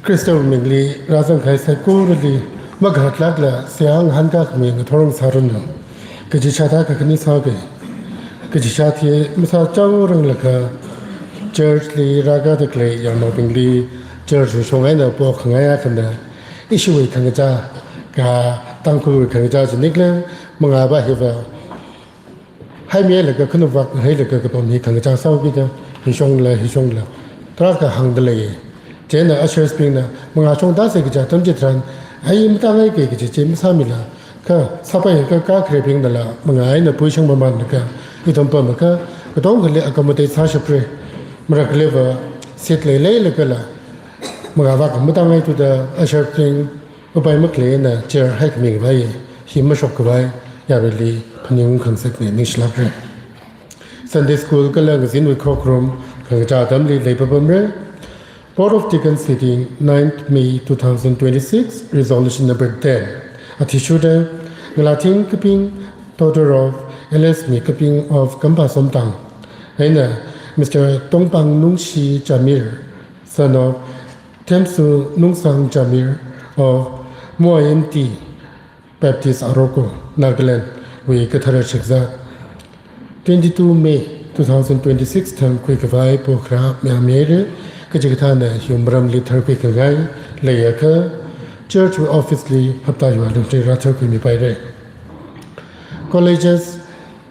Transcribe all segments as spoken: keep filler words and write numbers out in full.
Khristawui mingli rāzangkahai saikorali makahatlākla seihā ngahānkākhami ngathor ngasāranu. Kachichāda kakhane sāke. Kachichāt hi masāchaoranglakha church li rākāda khalei yarnaobingli church shong eina pokhangai akhana, ishiwui khangachā, kha Tangkhulwui khangachā chi nikla mangāva hiva haimilaga khanuvak hailaga kapam hi khangachā sāhaokida, hishongla, hishongla tarākha hāngda lei. Chieina ushers bingna mangā shongda sāki kaja atam chitharan, ai matāngaike kaji chi masāmila, kha sāpai kha kakharebingnala mangā eina puishang mamanlaga, ithum pamakha, katongali accommodate sāshapra. Marakhaliva seat leileilagala mangāva kha matāngaithuda, usher bing upai makhalei eina chair haikhamikhavai hi mashokkhavai yaruili phaningungkhangasakne, ningshilākra. Sunday school kala ngazinwui khokharum khangachā atamli leipapamra. Board of Deacons sitting, ninth May two thousand twenty-six, resolution number ten. Athishurda Ngalathing Kaping, daughter of L S Mikaping of Kampasomtang, eina Mister Tongpang Nungshi Jamir, son of Themsu Nungsang Jamir of Moyenti Baptist Aroko, Nagaland wui kathara shakzā. Twenty-two May two thousand twenty-six thang khuikhavai pokharā mayāmira, kachikathāna hiwui maramli tharkhuikhangai leiakha, church wui office li hapta hiwui alungli rātharkhuimipaira. Colleges,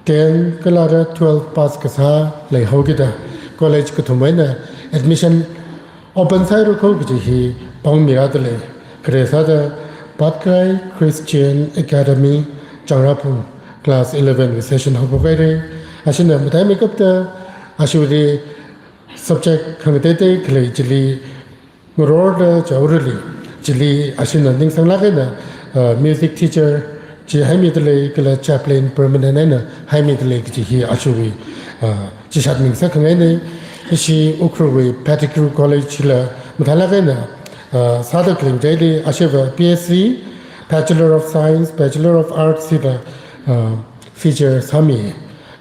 ten kala rā twelve pass kasā leihaokida, college kathum eina admission open sāhaira kho kaji hi pāngmirada lei. Khare sāda Patkai Christian Academy, Changrapung, class eleven wui session haophokhaira. Ashina mataimeikapta ashili subject khangateitei khalei chili ngarorda chaorali, chili ashina ningsanglāk eina, uh, music teacher chi haimida lei kala chaplain permanent eina haimida lei kaji hi ashiwui, uh, chishat ningsakhangaina. Ishi Ukhrulwui Pettigrew College la mathālāk eina, uh, sāda khalei ngachaili ashiva B S c, Bachelor of Science, Bachelor of Arts hiva, uh, feature sāmi.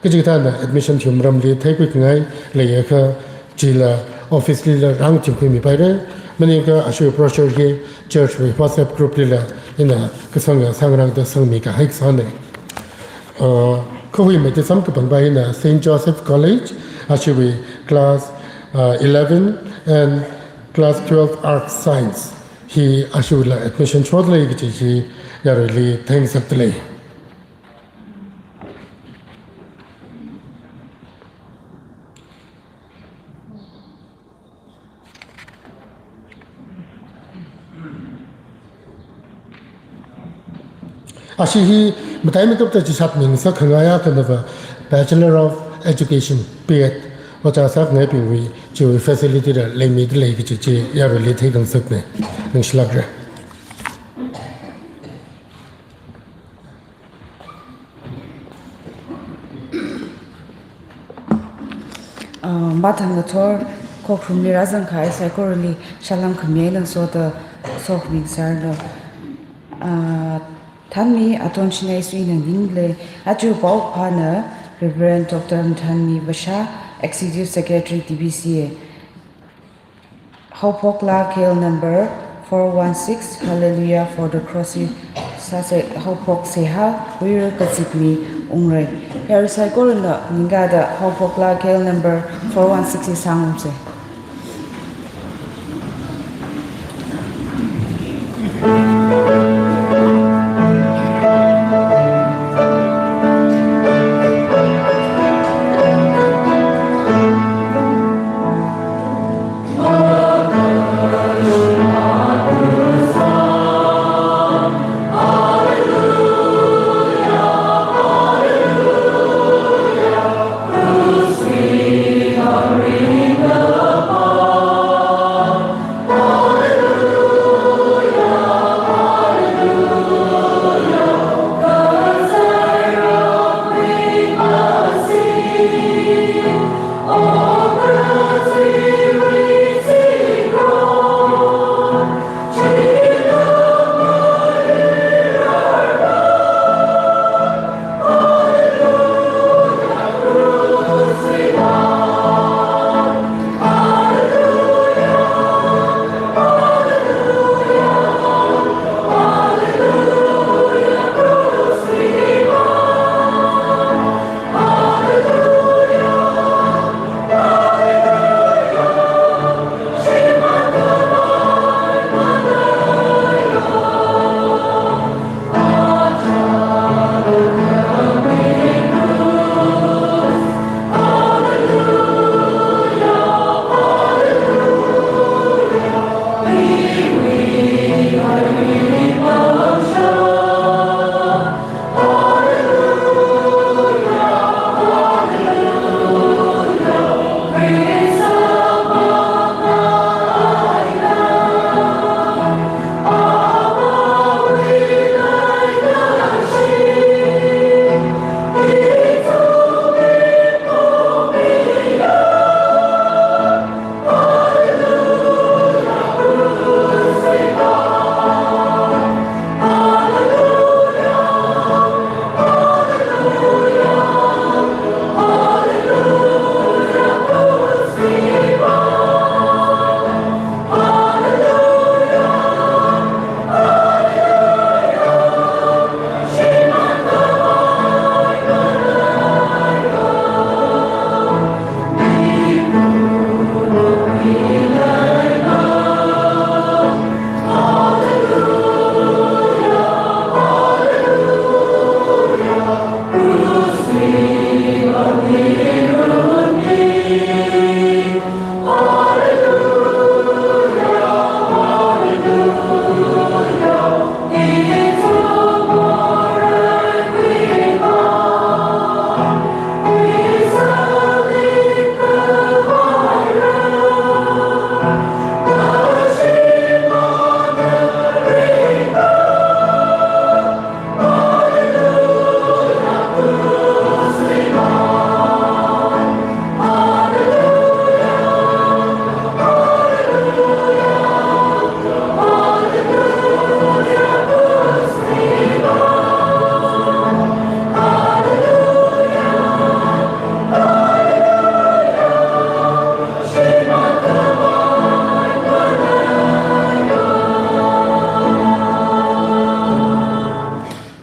Kachikathāna admission hiwui maramli theikhuikhangai leiakha, chila office lila rāngachingkhuimipaira. Maningakha ashiwui brochure hi church wui WhatsApp group lila ina kasanga sāngarāngda sangmikahai kasāna. Uh, khahui mati samkaphangva hina Saint Joseph College, ashiwui class, uh, eleven and class twelve Arts Science hi ashiwuila admission shokda lei kaji hi yaruili theingasakda lei. Ashi hi mataimeikapta chishat ningsakhangaiya khanava Bachelor of Education, B Ed, ojā sākhangaibingwui chiwui facility la leimida lei kaji chi yaruili theikhangasakna. Ningshilākra. Ah, mathang ngathor khokharumli rāzangkahai saikorali salām khami eina soda sokhami sāranu. Ah, Thanmi Aton Shinai Suina ningli, aja paophāna Reverend Doctor Thanmi Vasha, Executive Secretary T B C A. Haophoklā khel number four one six, Hallelujah for the Cross is Sāsa haophoksa ha, huira kazip mi ungra. Yar saikorana ningkada haophoklāk K L number four one six sāngarumsa.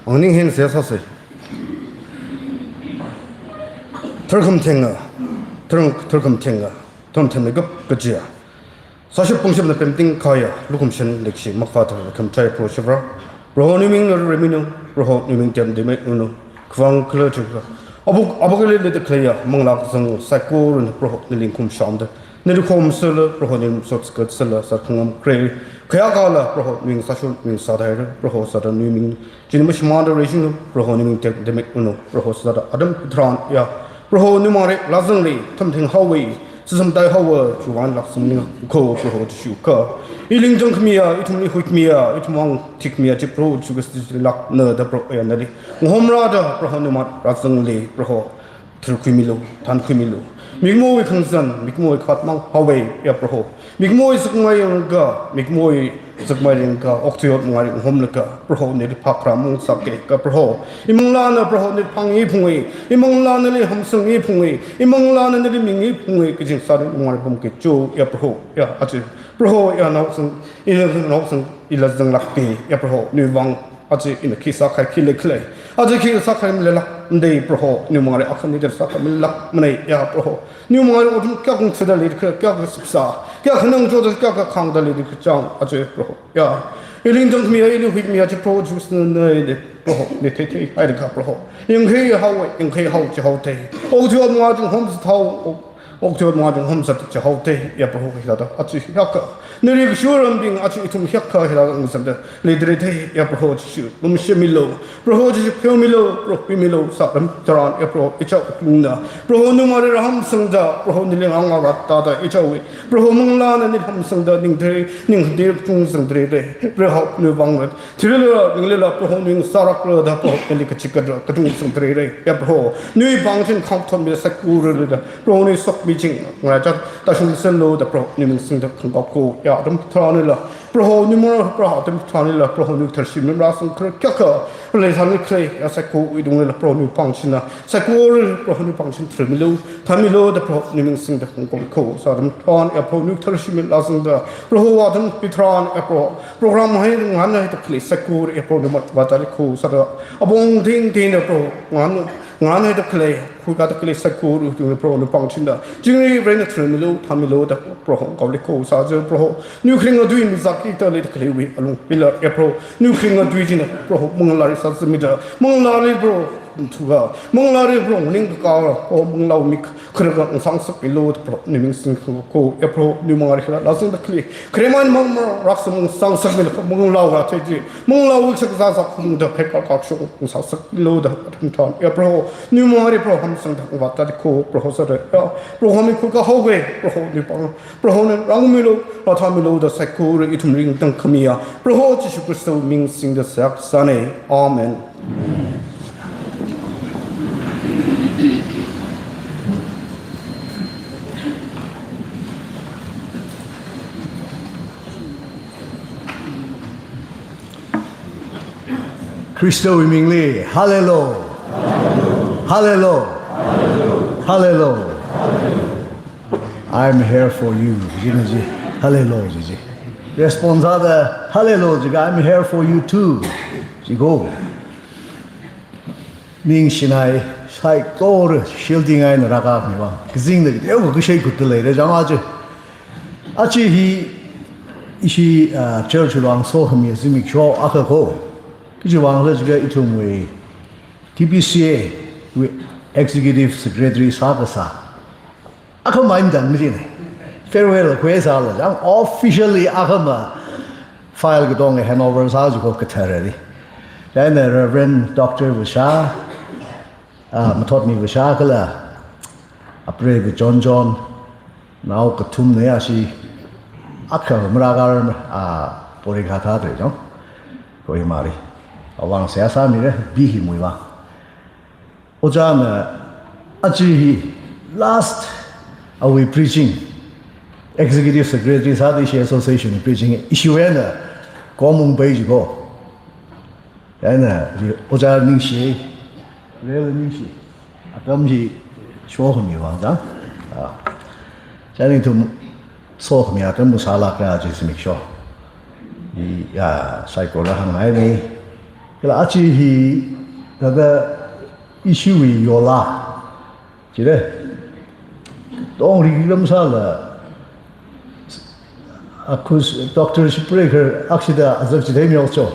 Angning hin sāsa. Tharkham thenga, tharkham, tharkham thenga, tharkham thenga gap kajiya. Sāshap pongshapna pemting kaya, lukhum shen lekshi makfa thar kham chai Proho Shivra. Proho nuiming ngaruminu, Proho nuiming tem deme unu, khwang khala chukha. Abuk, abuk le le de khlaya, manglā kazang saikorana Proho nali ngkhum shamda. Nali khomsala, Proho nali sotskatsala, sākhangam kre. Khayākala, Proho nuiming sāshon, nuiming sāthaira, Proho sāda nuiming. China mashimānda reishinu, Proho nuiming tem deme unu, Proho sāda atam tharan ya. Proho nuimang re, lazang re, thamtheng haowe, sāsam tai haowa, chiwui vang lāksam ning ko Proho Jishu kha. I lingchang khamiya, ithumli huikhamiya, ithum vang thikmiya chi Proho Jishu Khrista lākna da Proho ya nali. Ngahomra da Proho nuimang rāzangli Proho. Thirkhuimilu, thankhuimilu. Mikmowui khangazan, mikmowui khatmang haowe ya Proho. Mikmowui zakmai yanglaga, mikmowui zakmai yanglaga, okthuiyot mangai ngahomlaga, Proho nali phakra mung sāke ka Proho. Imanglāna Proho nali phang i phungi, imanglāna nali hamsang i phungi, imanglāna nali ming i phungi, kajing sāda mangai pamke cho ya Proho, ya achi. Proho ya naosang, ila naosang, ila zanglāke ya Proho, nuivang Aja ina khi sākahai khi leikhala. Aja khi sākahai maleilākmana Proho, nawui mangāli akha nida sākahai maleilākmana ya Proho. Nawui mangāli athum kayākha ngathada leikhala, kayākha sipsā, kayākha nang choda, kayākha khāngda leida kachang, aja Proho. Ya. Ili ningtang khamiya, ili huikhamiya chi Proho Jishu nana ili Proho, na theitheihaida kha Proho. Yangkhai haowa, yangkhai hao chihaothei. Okathui otmanga chunghom sāthao, okathui otmanga chunghom sāthat chihaothei, ya Proho hithāda, aja hiyākha. Nali kashurambing aja ithum hiyākha hithāda ngasāda leidalei thei, ya Proho Jishu, lumashanmilu. Proho Jishu pheomilu, Proho pimilo, sāram tharan, ya Proho, ichāwui wuklungna. Proho nawui mangāli rāhamsangda, Proho nali ngangavātada, ichāwui. Proho manglāna nali hamsangda, ningthei, ning khangatei kachungkha sangdalei. Proho nawui vang thirala, ninglila, Proho nawui ngasālākla da, Proho nali kachikathā kachungkha sangdalei. Ya Proho, nawui pāngchina khamathotmida saikorali da, Proho nawui sokmiching ngaraichā tāshungserlu da, Proho nawui ming singda khangkap ko, ya atam tharanlila. Proho nawui mara Proho atam tharanlila, Proho nawui tharshim lamrāsang kharar kayākha leisālikhala, ya saikora wuklunglila, Proho nawui pāngchina, saikora Proho nawui pāngchina tharmilu, thāmilu da, Proho nawui ming singda khangkap ko, sāram tharan, ya Proho nawui tharshim lamrāsangda, Proho vāthan pitharan, ya Proho, program hi ngahānhaida khalei saikora, ya Proho nawui mavātali ko, sāda, apong thingthingna Proho, ngahān, ngahānhaida khalei, khuikāda khalei saikora wuklungli Proho nawui pāngchina, chingri varena tharmilu, thāmilu da, Proho khangkapli ko, sāda Proho, nawui kharinga tui mazākkida leida khaleiwui alung pila, ya Proho, nawui kharinga tui china, Proho, manglāli sāzamida, manglāli Proho, thuka, manglāli Proho, ningkakā, Proho, manglāwui mik kharā ngasāngasakmilu da, Proho nawui ming singkhangkap ko, ya Proho, nawui mangāli khalā lāsangda khalei, kharemān mang mang rākasang ngasāngasakmilu, manglāwui athei chi, manglāwui shakzā sākhaung da, pheikar kakshok ngasāngasakmilu da, atam tharan, ya Proho, nawui mangāli Proho hamsangda vātali ko, Proho sāda, ya Proho, mi khuikā haowa, Proho nawui pāng, Proho nana rāngmilu, rāthāmilu da, saikora ithum ningtang khamiya, Proho Jishu Khristawui ming singda seihā kasāna. Amen. Khristawui mingli, hallelujah. Hallelujah. Hallelujah. I'm here for you. Jina ji, hallelujah ji. Response sāda, hallelujah ji, I'm here for you too. Ji ko. Ningshinai, saikora, shielding eina rākākhami vang. Kazingda, yao kashei kutda leira, jang aja. Aja hi, ishi, ah, church vang sokhami zimiksho akha ko. Kaji vang la jiakha ithumwui T B C A wui Executive Secretary sākasā. Akhamang dang mijin. Farewell khuisāla, jang officially akhama file katonga handover sā jiko katharali. Chieina Reverend Doctor Vashā, ah, Mathotmi Vashā kala, apreiva John John, nao kathumna ya shi, akha marākar, ah, porikha thāda jang. Kohimali. Awui vang seihā sāmira, B hi muiva. Ojāna, aja hi last awui preaching, Executive Secretary sāda ishi association preaching, ishi eina komung pai jiko. Chieina, ojā ningshi, rela ningshi, atam hi shokhami vang jang. Ah. Chieina ithum sokhami atam masālāka ji zimiksho. I, ya, saikora hānghaina. Kala aja hi, thāda ishiwui yola. Jire. Tongri lam sāla. Akhus Doctor Shiprekar akshida azak jithei miao cho.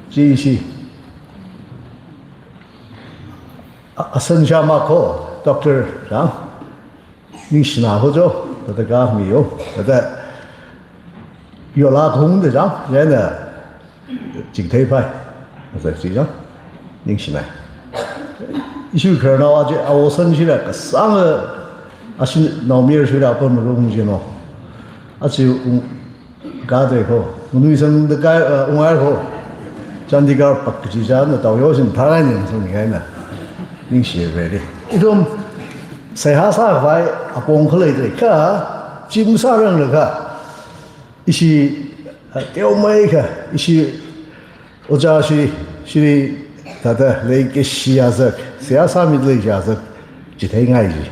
Ji shi. A-, asan shama ko, Doctor, ya? Ningshina ho jo, thāda kami yo, thāda yola kung de jang, yana, jingthei pai, thāda ji jang, ningshina. Ishi khararnao aja, awo san shira, kasāng, asin naomir shira, pon rung jino. Aja, um, Gade ko, nui sang de kai, uh, ungai ko. Chandigarh pak kaji china tao yo sin tharai ning sang ni kaina. Ningshi ready. Ithum seihā sākhavai apong khalei de kha, chim sārang le kha. Ishi, uh, teomeikha, ishi ojā shi, shiri thāda leikashi azak, seihā sāmi leikashi azak, jitheingai ji.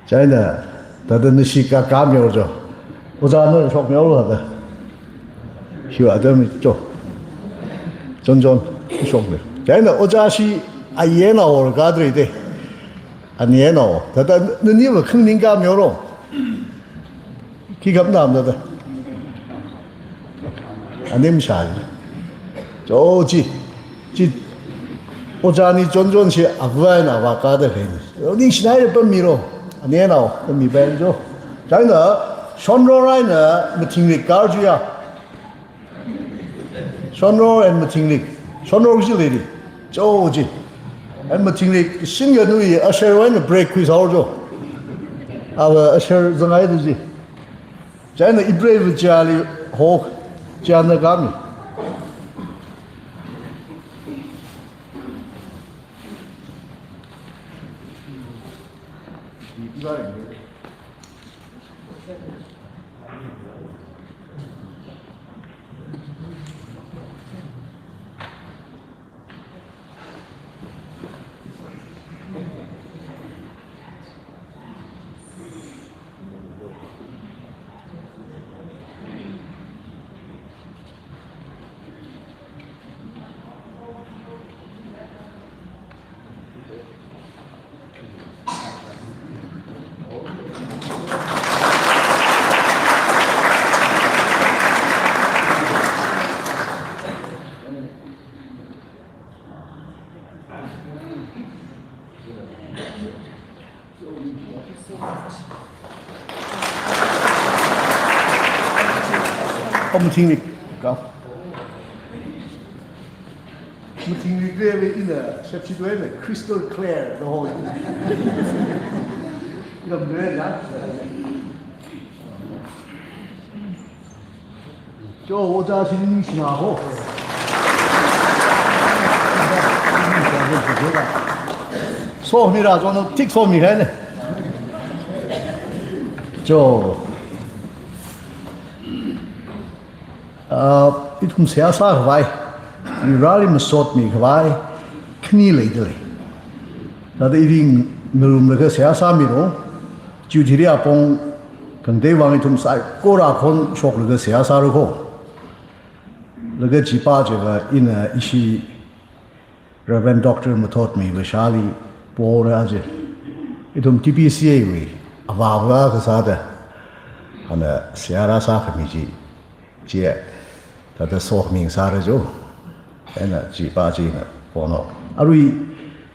China, thāda nashi kakā miao jo. Ojā na shok miao lo thāda. Kiwa atam cho. Chonchon, shokle. Chieina ojā shi ayenao or kadre de. Ayenao. Thāda naniva khangning ka mioro. Khi kapnam thāda. Anim shai. Cho chi. Chi. Ojā ni chonchon shi avā eina avā kada khani. Ningshinai pamiro. Ayenao, pamipai cho. Chieina, Shonror eina Mathingrik kar chuya. Shonror and Mathingrik. Shonror chi lady. Cho chi. And Mathingrik, senior nui, usher eina break khuisāo cho. Ava usher zangai tu chi. Chieina ibrei vijali ho, chiana kami. Oh, Mathingrik, ka. Mathingrik le, le ina, shep shi tuai le, crystal clear, the whole. Ina mre ya. Cho, ojā shi ningshina ho. Somi ra, cho no tik somi hai ne. Cho. Ah, ithum seihā sākhavai, Vareli masotmi khavai, khani leidalei. Thāda iwui ngarumlaga seihā sāmiro, chiwui thili apong khangatei vang ithum saikora khon shoklaga seihā sāra ko. Laga chipa chiva ina ishi Reverend Doctor Mathotmei Vashali pora aja. Ithum T P C A wui avāva kasāda. Ana seihā rāsākhami chi. Chi thāda sokhami sāra cho. Ena chipa china pono. Arui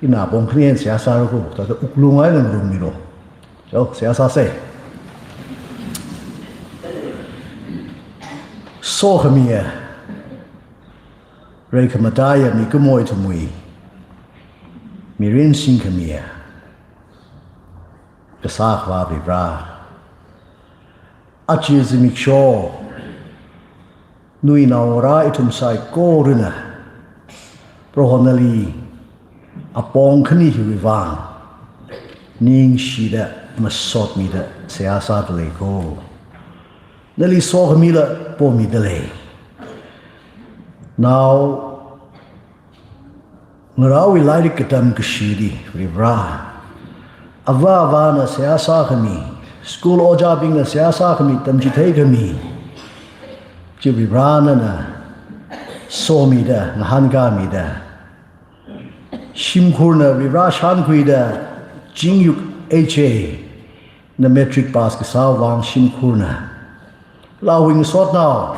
ina pong khani seihā sāra ko. Thāda wuklung eina ngarumiro. Cho, seihā sāsa. Sokhamiya. Reikhamataiya mikumo ithumwui mirin singkhamiya, kasā Akhava Varivara, aja zimiksho, nawui naongarā ithum saikorana, Proho nali apong khani hiwui vang ningshida masotmida seihā sādalei ko. Nali sokhamila pomidalei. Naongarāwui lairik katam kashili, Varivara, ava avāna seihā sākhami, school ojābingna seihā sākhami, tamchitheikhami chi Varivara nana somida, ngahānkāmida, shimkhurna Varivara shānkhuida, Chingyuk H A na matric pass kasā vang shimkhurna, Lawing sotnao,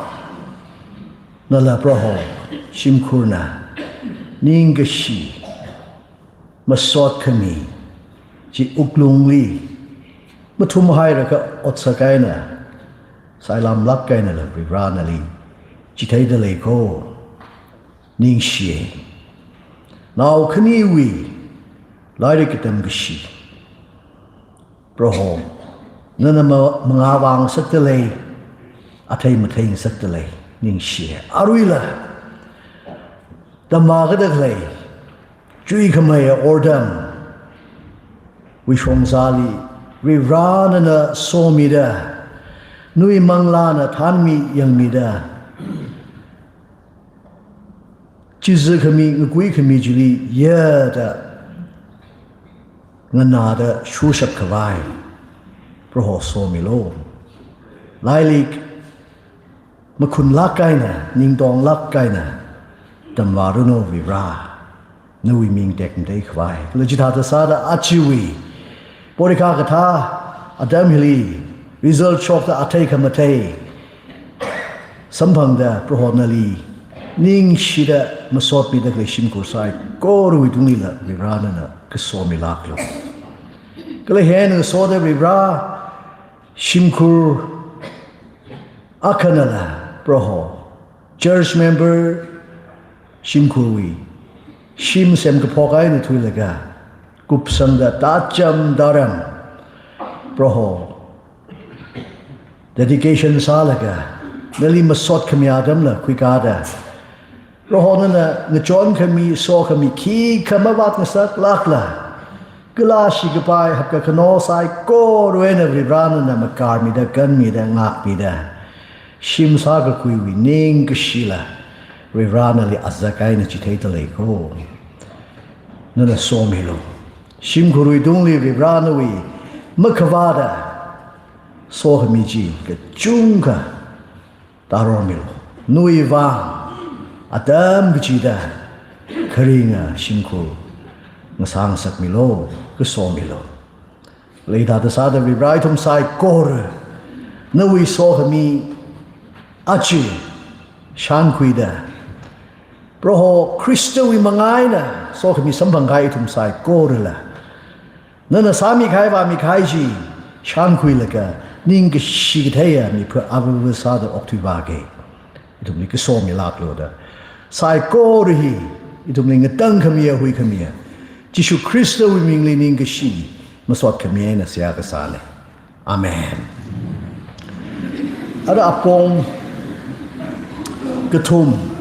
nala Proho, shimkhurna, ningkashi, masotkhami chi wuklungli mathumhairakha otsak eina, sailamlāk einala Varivara nali chitheidalei ko. Ningshiya. Nao khaniwui lairik katam kashi, Proho, nana ma-, mangāvā ngasakdalei, athei mathei ngasakdalei, ningshiya. Aruila, tamvākada khalei chuikhameiya otram, wui shongzali, Varivara nana somida, nawui manglāna thānmi yangmida, chizakhami, ngakuikhami chili yada, nganāda shurshap khavai, Proho somilu. Lairik Makhunlāk eina, ningtonglāk eina tamvāranu Varivara, nawui ming tekmatei khavai. Kala chithāda sāda ajawui porikha kathā atam hili result shokta athei khamathei samphangda Proho nali ningshida masotmida khalei shimkhur saikorawui tungli la Varivara nana kasomilāklu. Kala hi eina ngasoda Varivara shimkhur akhanala Proho, church member shimkhurwui shim semkaphok eina thuilaga, kupsangda tacham taram Proho dedication sālaga, nali masot khami atamla khuikāda, Proho nana ngachon khami, sokhami khikha mavātngasaklākla, kala shikapai hapkakhano saikora eina Varivara nana makarmida, kanmida, ngākmida, shim sākakhuiwui ningkashila Varivara nali azak eina chitheida leiko. Nana somilu. Shimkhurwui tungli Varivara nawui makhavāta sokhami chi kachungkha tārormilu. Nawui vang atam kachida kharinga shimkhur ngasāngasakmilu, kasomilu. Kala hithāda sāda Varivara ithum saikora nawui sokhami aja shānkhuida, Proho Khristawui manga eina sokhami samphangkahai ithum saikorala nana sāmikahai vāmikahai chi shānkhuilaga ningkashi katheiya mipha avāva sāda okthuivāki. Ithumli kasomilāklu da. Saikora hi ithumli ngatangkhamiya, huikhamiya Jishu Khristawui mingli ningkashi masot khami eina seihā kasāna. Amen. Ara apong kathumwui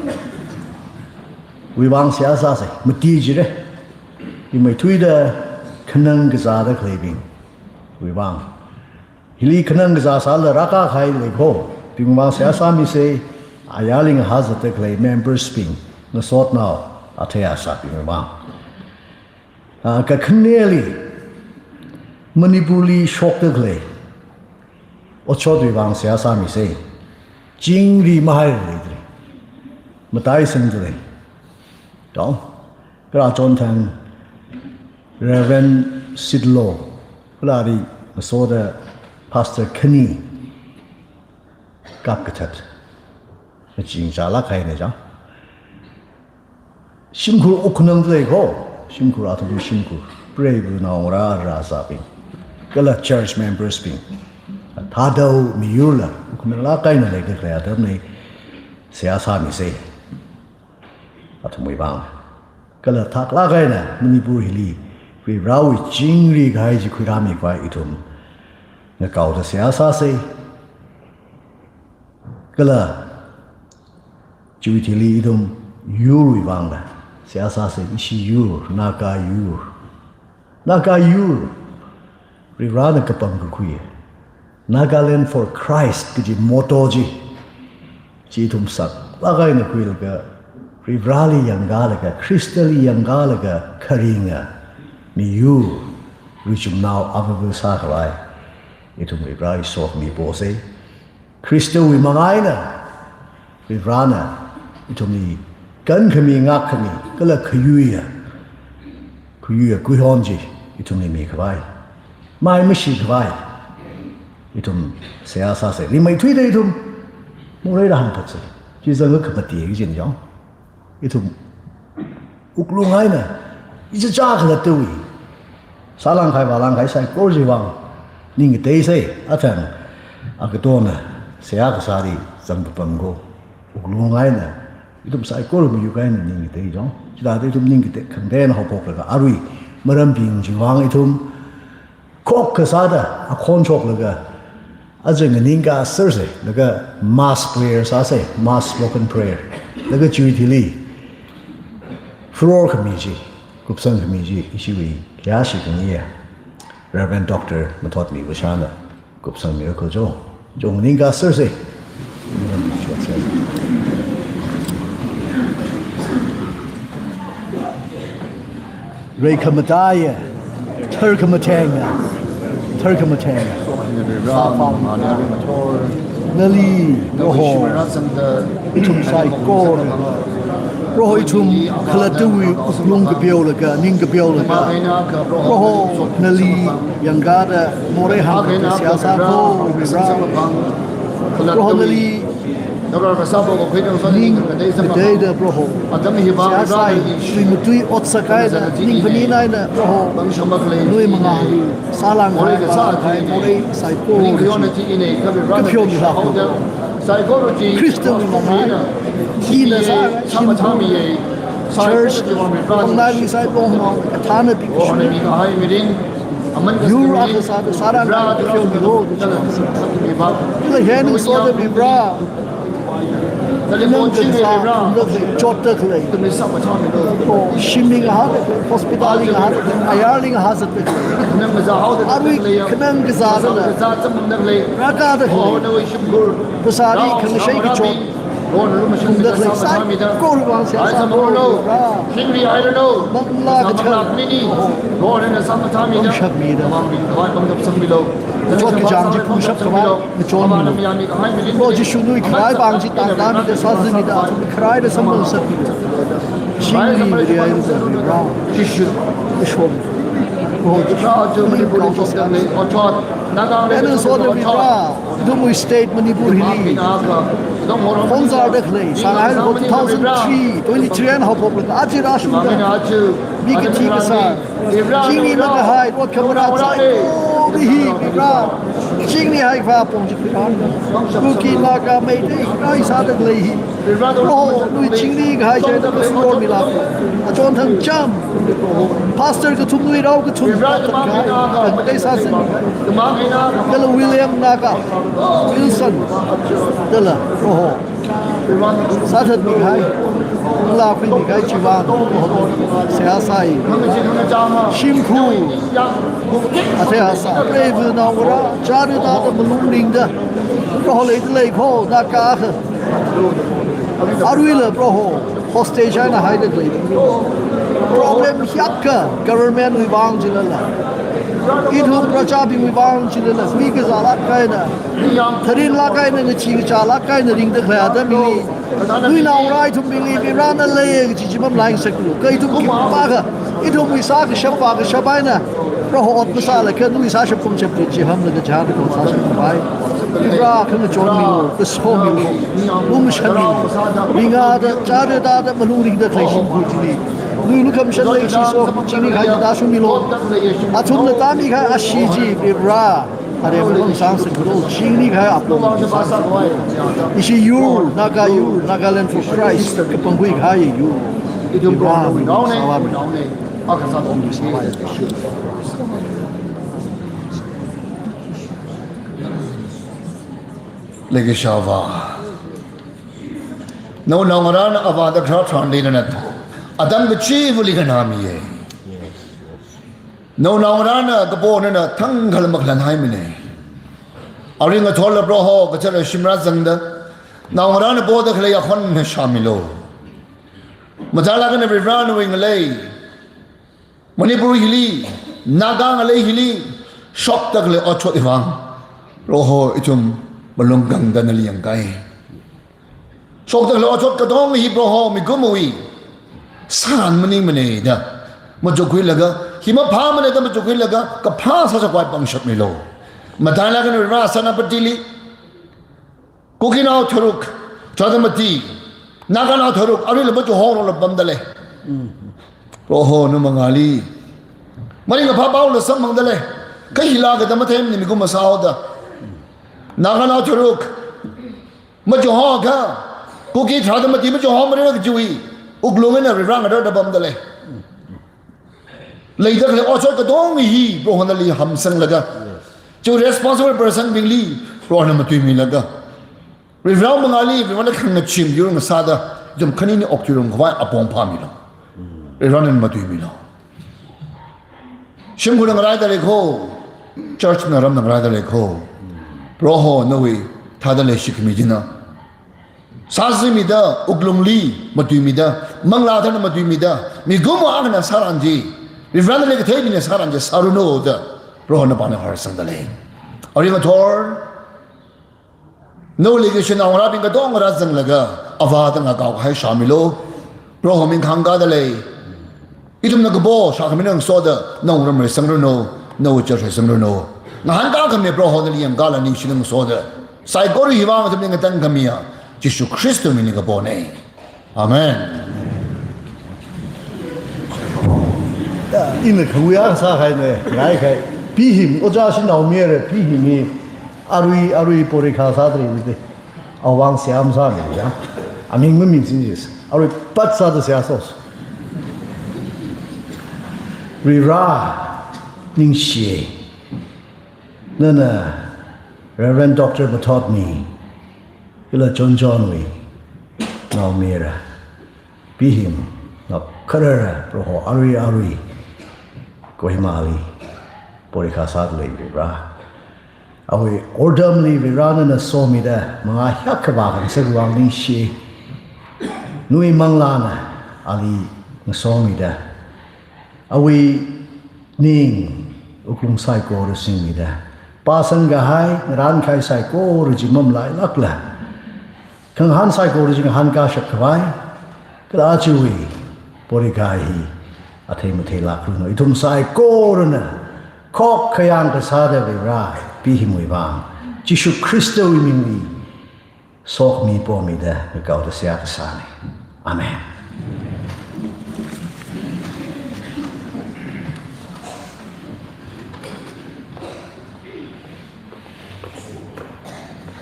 vang seihā sāsa, mati jira. Rimeithuida khanang kazāda khaleibingwui vang. Hili khanang kazā sāla rākākahai leiko, bingwui vang seihā sāmisa, ayarli ngahāzatda khalei members bing, ngasotnao, athei asābingwui vang. Ah, kakhaneli Manipurli shokda khalei otshotwui vang seihā sāmisa. Chingri mahaira leidalei. Mataisangdalei. Tong, kala achonthang Reverend Sidlo, kala ari ngasoda Pastor khani kapkathat. Maching chālāk haina chang. Shimkhur wukkhanangda leiko, shimkhur athum shimkhur, preiva̱ naongarā rāzābing, kala church members bing, thādao miyurla wukkhananglāk eina leida khalei atamli seihā sāmisa, athumwui vang. Kala thaklāk eina Manipur hili Varivarawui chingri kahai chi khuirāmi khavai ithum ngakaoda seihā sāsa. Kala chiwui thili ithum yurwui vangla seihā sāsa, ishi yur, Naga yur. Naga yur, Varivarana kapangkakhui, Nagaland for Christ kaji motto chi, chi ithum saklāk eina khuilaga, Varivarali yangkālaga, Khristali yangkālaga kharinga miyur, richumnao avāva sākhavai ithum Varivarawui sokhami posa. Khristawui manga eina Varivarana ithumli kankhami, ngākkhami, kala khayuiya, khayuiya kuihon chi ithumli mikhavai, mai mashikhavai ithum seihā sāsa. Rimeithuida ithum moreida hāngphatsa. Chi zanga khamati kajina chang. Ithum wuklung eina, ichichā khalattawui sālāngkahai vālāngkahai saikora chiwui vang ning kateisa, athang akatona seihā kasāli zangpapamko. Wuklung eina, ithum saikora miyur eina ning katei chang. Chithāda ithum ning katei khangateina haophoklaga, arui marambing chiwui vang ithum khokha sāda akhon shoklaga, aja nganingkā sārsa, laga mass prayer sāsa, mass spoken prayer. Laga chiwui thili furor khami chi, kupsang khami chi, ishiwui khayāshi khangaiya Reverend Doctor Mathotmi Vashana kupsangmirakho cho. Chong nganingkā sārsa. Reikhamataiya, tharkhamathengna, tharkhamathengna. Nali, Proho, ithum saikora, Proho, ithum khalattawui wuklung kapiolaga, ning kapiolaga, Proho, nali yangkada morei hāngkasā sākho, Proho, nali ning kateida, Proho, sāsai, tui matui ot sākaida, ning phanina eina, Proho, nawui mangāli sālāngkahai, pālāngkahai morei saikora chi kapheomilu. Khristawui mangāli hina sākahai church, pāngnai saikorali kathānabing kashung, yur akha sāda sārāngkahai kapheomilu. Kala hi ningsoda Proho, nang kazā, nang kazā chotda khalei, shimli ngahāda khalei, hospital li ngahāda khalei, ayarli ngahāzatda khalei, arui khanang kazā dala rākada khalei, phasāli khangashei kachot phungda khalei saikorawui vang seihā sākho, Proho. Manglā Kathara, pangshapmida, kachot kachāng chi phungshap khavai ngachonmilu. Proho Jishu, nawui kharāvang chi tātāmida, sāzimida, athum kharaida samphang sāmilu. Chingri miri ai ruda Proho Jishu, Ishwam. Proho Jishu, nawui kharāvang chi sāzimida. Eina soda Proho, ithumwui state Manipur hili khongzarda khalei, sāngai ko two thousand three, twenty-three eina haophoklaga aja rāshungda, mi kathi kasā, chingri makahai, ot khamarā saikora hi Proho, chingrihai khavai apong chi Proho, Kuki, Naga, Meitei, Rai sāda khalei hi, Proho, nawui chingrikahai chieina kasuror milu. Achon Thangcham, pastor kathum, nawui rao kathum, Proho, khangatei sāsei. Kala William Naga, Wilson, dala Proho, sāthatmikahai, manglā khuimikahai chiwui vang seihā sāi. Shimkhur, athei hāsā, preiva naongarā, chara thāda malung ringda, Proho, leida leikho, Naga akha, aruila Proho, hostage eina haida khalei. Problem hiyākha government wui vang chilala, ithum prajabingwui vang chilala, mi kazālāk eina, tharinlāk eina, ngachee ngachālāk eina ringda khalei atam hili, nawui naongarā ithumbingli Proho nana lei kaji chi mamalaingasaklu. Kha ithum khipākha ithumwui sākashap vākashap eina Proho ot masālaga nawui sāshap pamshap chi chihānlaga chihānlaga sāshap khavai, Proho khangachonmilu, kasomilu, lumashanmilu. Ringda, chara thāda malung ringda khalei Shimkhur chili, nawui lukhamashan leishiso, chingri kahai chi tāshungmilu. Athumna tāmikahai ashee chi Proho, aremma vāsangmilu, chingri kahai apong vāsangmilu. Ishi yur, Naga yur, Nagaland for Christ kapangkhui kahai yur, Proho, sāvāmilu. Leikashiya Avā, nawui naongarāna Avāda kharā tharan leilana, atam kachivali khanāmiya. Nawui naongarāna kapo nana thangkhala makhalānhaimana. Arui ngathorla Proho, kachara shimrā zangda, naongarāna poda khalei akhon eina shāmilu. Matailāk eina Proho nawui ngalei Manipur hili, Naga ngalei hili shokda khalei otshotwui vang, Proho, ithum malung gangda nali yangkai. Shokda khalei otshot katonga hi Proho mikumowui sāran maningmana da machukkhuilaga, hi maphāmana da machukkhuilaga kaphā sāshap khavai pangshapmilu. Matailāk eina Proho Senapatili Kukinao tharuk, Chadamati, Naganao tharuk, aruila machihorala pamda lei. Proho nawui mangāli maringkaphā paola samphangda lei. Kha hila kathā matheimana, mikumo sāhaoda. Naganao tharuk machihokha, Kuki Chadamati machihomara kajiwui wuklung eina Proho ngararda pamda lei. Leida khalei otshot katonga hi Proho nali hamsanglaga, chiwui responsible person bingli Proho nana matuimilaga, Proho mangāli Proho nana khangachee yur ngasāda, ithum khanini okthuirum khavai apong phāmilu. Proho nana matuimilu. Shimkhurna ngaraida leikho, church na ramna ngaraida leikho. Proho nawui thāda leishi khami china sāzimida, wuklungli matuimida, manglā thāda matuimida, mikumo akhana sāran chi, Proho nali kathei mina sāran chi sāranu da Proho nana pāna horsangda lei. Arui ngathor Nawuili kashinao ngarābing katonga rāzanglaga, Avā da ngakaokahai shāmilu. Proho ming khangkāda lei. Ithumna kapo shākhami ngasoda, nawui ram reisangranu, nawui church reisangranu. Ngahānkākhami Proho nali yangkālaga ningshi ngasoda, saikora hiwui vang ithumli ngatangkhamiya Jishu Khristawui mingli kapona. Amen. Ya, ina khawiya sākhaina, ngaikhai. Bihim, ojā shinao mire, Bihim hi, arui, arui porikha sādalei mide. Awui vang seihā masāmira. Aming maminsin jis. Arui pat sāda seihā sāsa. Varivara, ningshi. Nana, Reverend Doctor Mathotmi, kala John Johnwui naomira, Bihim, ngap kharara, Proho arui arui, Kohimali, porikha sādalei Varivara. Awui otramli Varivara nana somida, mangā hiyākha vākhangasakwui vang ningshi. Nawui manglāna ali ngasomida, awui ning wuklung saikora singmida, pāsang kahai, ngarān kahai saikora chi mamalailākla, khangahān saikora chi ngahānkāshap khavai, kala chiwui porikha hi athei matheilākranu. Ithum saikorana khokkhayang kasāda Varivara, Bihimwui vang Jishu Khristawui mingli sokhami pomida ngakaoda seihā kasāna. Amen.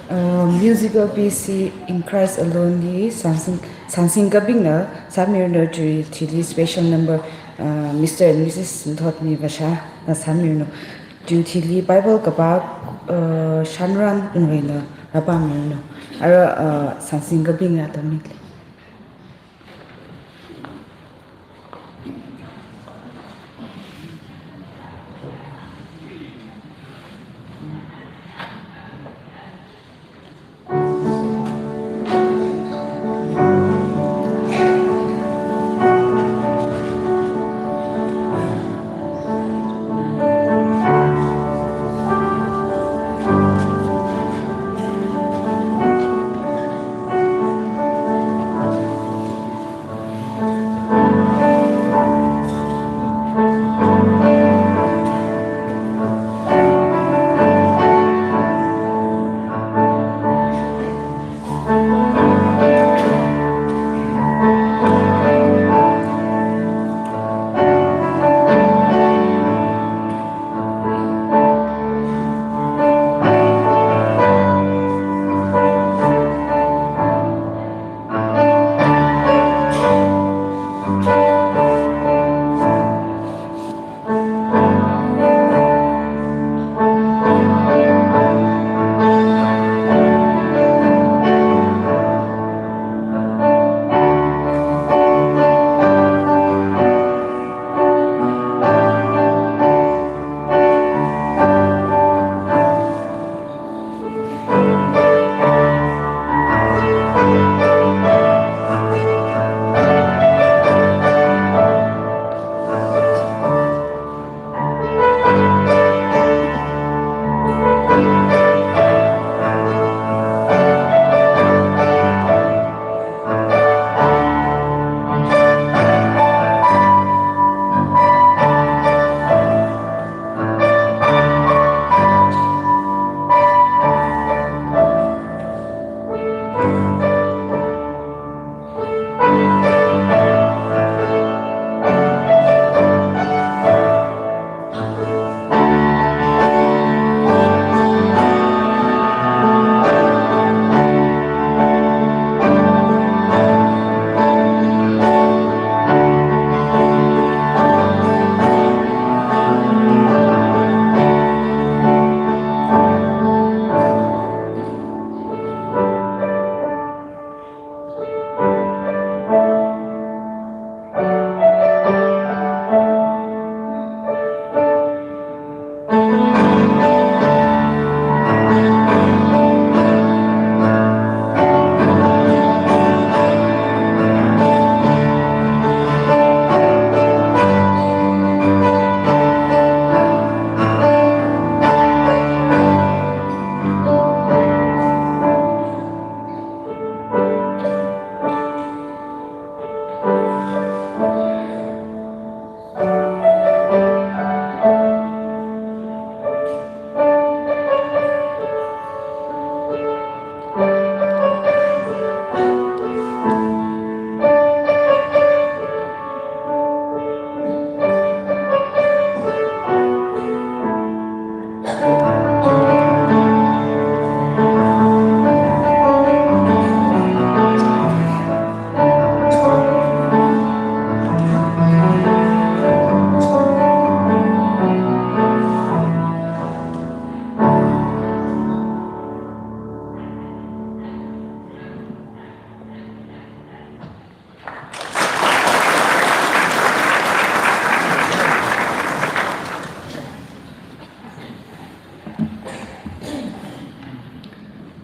Uh, musical piece In Christ Alone li Sansing, Sansing Kabingna sāmiranu, chiwui thili special number, uh, Mister and Missus Mathotmi Vasha na sāmiranu. Chiwui thili Bible kapā, uh, Shanran Wungreina rāpāmiranu. Ara, uh, Sansing Kabingna atamli.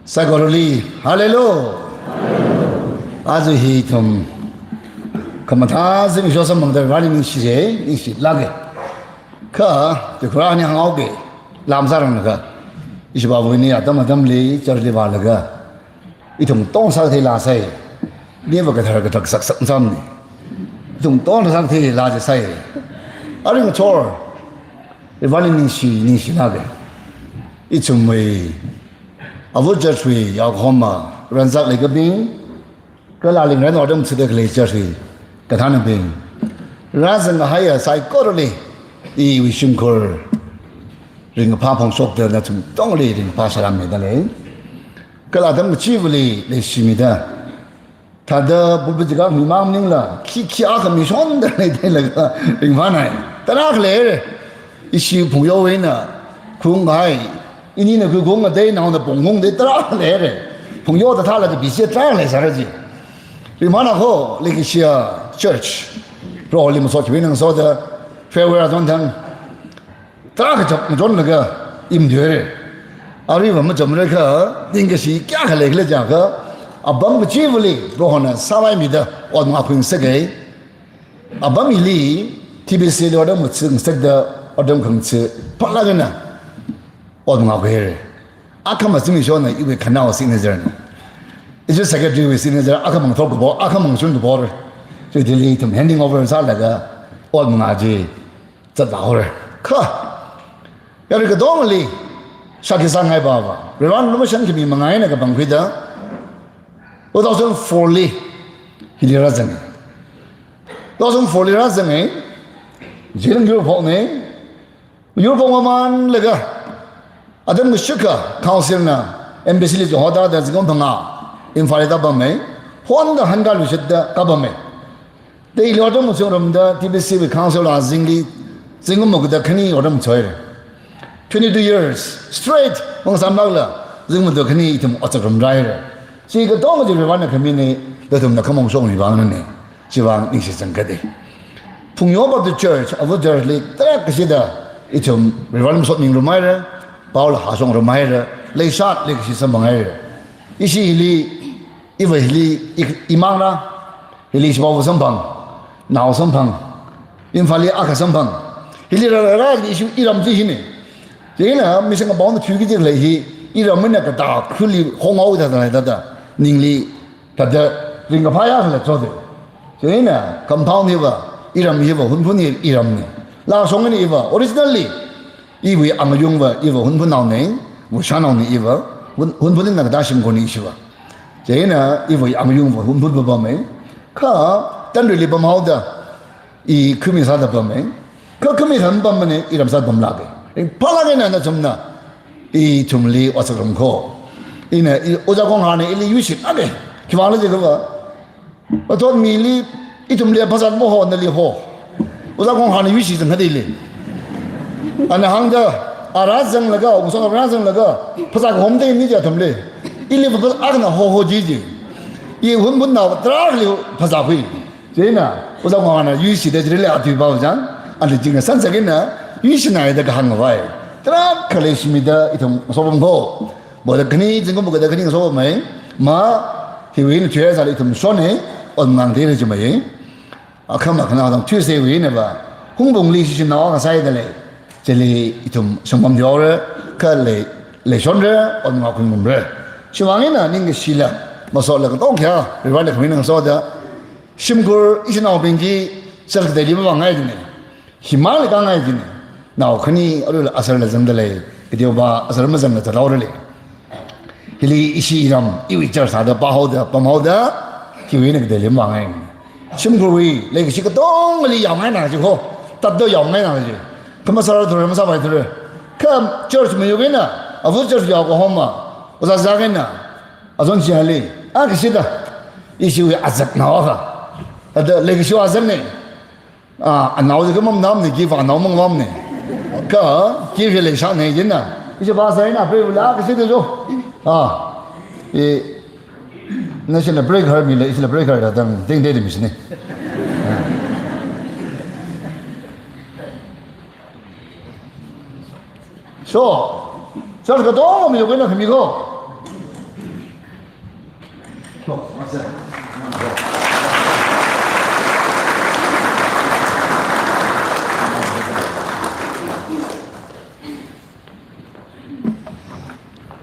Saikorali, hallelujah. Aja hi ithum khamathā zimiksho samphangda Vareli ningshire, ningshilāke. Kha, tukhara ni hānghaoke, lam sāranglakha. Ishivāwui ni atam atamli, church li vālaga. Ithum tong sātheilāsai. Niva kathar kathak saksak samni. Ithum tong sātheilā jisai. Aring chor. Vareli ningshi, ningshilāke. Ithumwui Avu church wui yaokahoma, ranzak leikabing, kala lingran otram chida khalei church wui kathānabing. Rāzanghaiya saikorali, iwui shimkhur ringkaphā phongshokda nathum tongli ringkaphā sārāmida lei. Kala atam kachivali leishimida. Thāda pulpit chikha mimang maningla, khi khi akha mishonda leidalei laga ringphānai. Tarākha leire. Ishi phungyowui eina, khunghai. Inina khukhung ngatei, naona phunghung dei tarākha leire. Phungyo da thāla da bisi tarākha leisāra ji. Ringphāna kho, leikashiya church. Proholi masot chiwui ngasoda, farewell zon thang. Tarākha chap machonlaga imdure. Aruiva machonreka, ningkashi kayākha leikhala jiakha, apam kachivali, Prohona sāvaimida, ot mangā khuingasake. Apam hili, T B C li otram maching sakda, otram khangchi, phalagana, ot mangā khuire. Akhama zimikshona iwui khanao signature na. Ishi secretary wui signature, akhama ngathor kapo, akhama ngashun kapo. So, hili ithum handing over sālaga, ot mangā chi, zatvāhaore. Kha, yarui katongali, shākhi sāngai bava. Reverend Lumashan khami mangā eina kapangkhuida, two thousand four li, hili rāzanga. Two thousand four li rāzanga, jilang yur phokna, yur phok mamānlaga, atam kashikha, council na, embassy li jihoda da zingkum phangā, Imphal li tāpama, honda hāngkāluishitda kapama. Dei ili otram machungrumda T B C wui council azingli zingkum makuda khani otram choire. Twenty-two years straight vang samlakla zingkum makuda khani ithum otsak rumraire. Chi katonga chi Varena khamina, nathumna khamong shokmi vangna ne. Chivang ningshi zangkade. Phungyo Baptist Church, Avu church li tarākha kashida ithum Varena masot ningrum haire, paola hāshongram haire, leishat leikashi samphang haire. Ishi hili, iva hili, i, imangra, hili ishivāva samphang, nao samphang, Imphal li akha samphang. Hili rāra ishi iram chi hina. Chieina, mishing apongna thuiki jilei hi, iram eina katā khuli hongao da da da da. Ningli, thāda, ringkaphā yākhala chode. Chieina, compound hiva, iram hiva, Hunphun hi iramna. Lashong eina iva, originally, iwui angayungva, iva Hunphunnaona, Wushanaona iva, Hun, Hunphun eina katā shimkhurna ishiva. Chieina, iwui angayungva Hunphun papama. Kha, Tanrili pamhaoda, i khami sāda pama. Kha khami sāda pamana, iram sāda pamlāka. Ringphālāk eina nathumna, ithumli otsak rum kho. Ina, i, Ojā Konghana ili yuishilāka. Khivangla jiakhava, athot mili, ithumli phasā maho, nali ho. Ojā Konghana yuishi zangkhadeili. Ana hāngda, a rāzanglaga, ungsang rāzanglaga, phasā kahomda ini jiathumli. Ili phasā akhana hoho jiji. I Hunphunnao tarākhali phasākhui. Chieina, Ojā Konghana yuishida chili atuipao chang, ana jingna sansak eina, yuishinaida kahāngvai. Tarākha leishimida ithum sopam kho. Boda khani, zingkum boda khani sopamai. Ma, hiwui eina thuisāli ithum shonna, ot nganātheira jimai. Akhama khanao tang thuisāwui einava, Hungpungli shishinao akha sāhaida lei. Chili ithum shongpam dihaora, kha lei, leishonra, ot nganākhuingarumra. Chivang eina ningkashila, masotla katong khayā, Varena khamina ngasoda, shimkhur ishinaobing chi, sākhateili mavāngai jina. Himānli kāngai jina. Nao khani aruila asarla zangda lei, kateopa asar mazangla zathaora lei. Hili ishi iram, iwui church sāda pāhaoda, pamhaoda, hiwui eina kateili mavāngai. Shimkhurwui, leikashi katongali yaongaina ji kho, tatda yaongaina ji. Kha masāra thura, masāpai thura. Kha church mayuk eina, Avu church yao kahoma, ojā zak eina, azon chili, a kashida, ishiwui azak nao akha. Ada leikashiwui azakna. Ah, anao ji khamamnamna, gift anao mangamamna. Kha, gift hi leishāna jina. Ishi phasā eina, pray ula, kashida jo. Ah, i, nashila break harmila, ishila break harda tang, ding ding mishina. So, church katonga mayuk eina khami kho.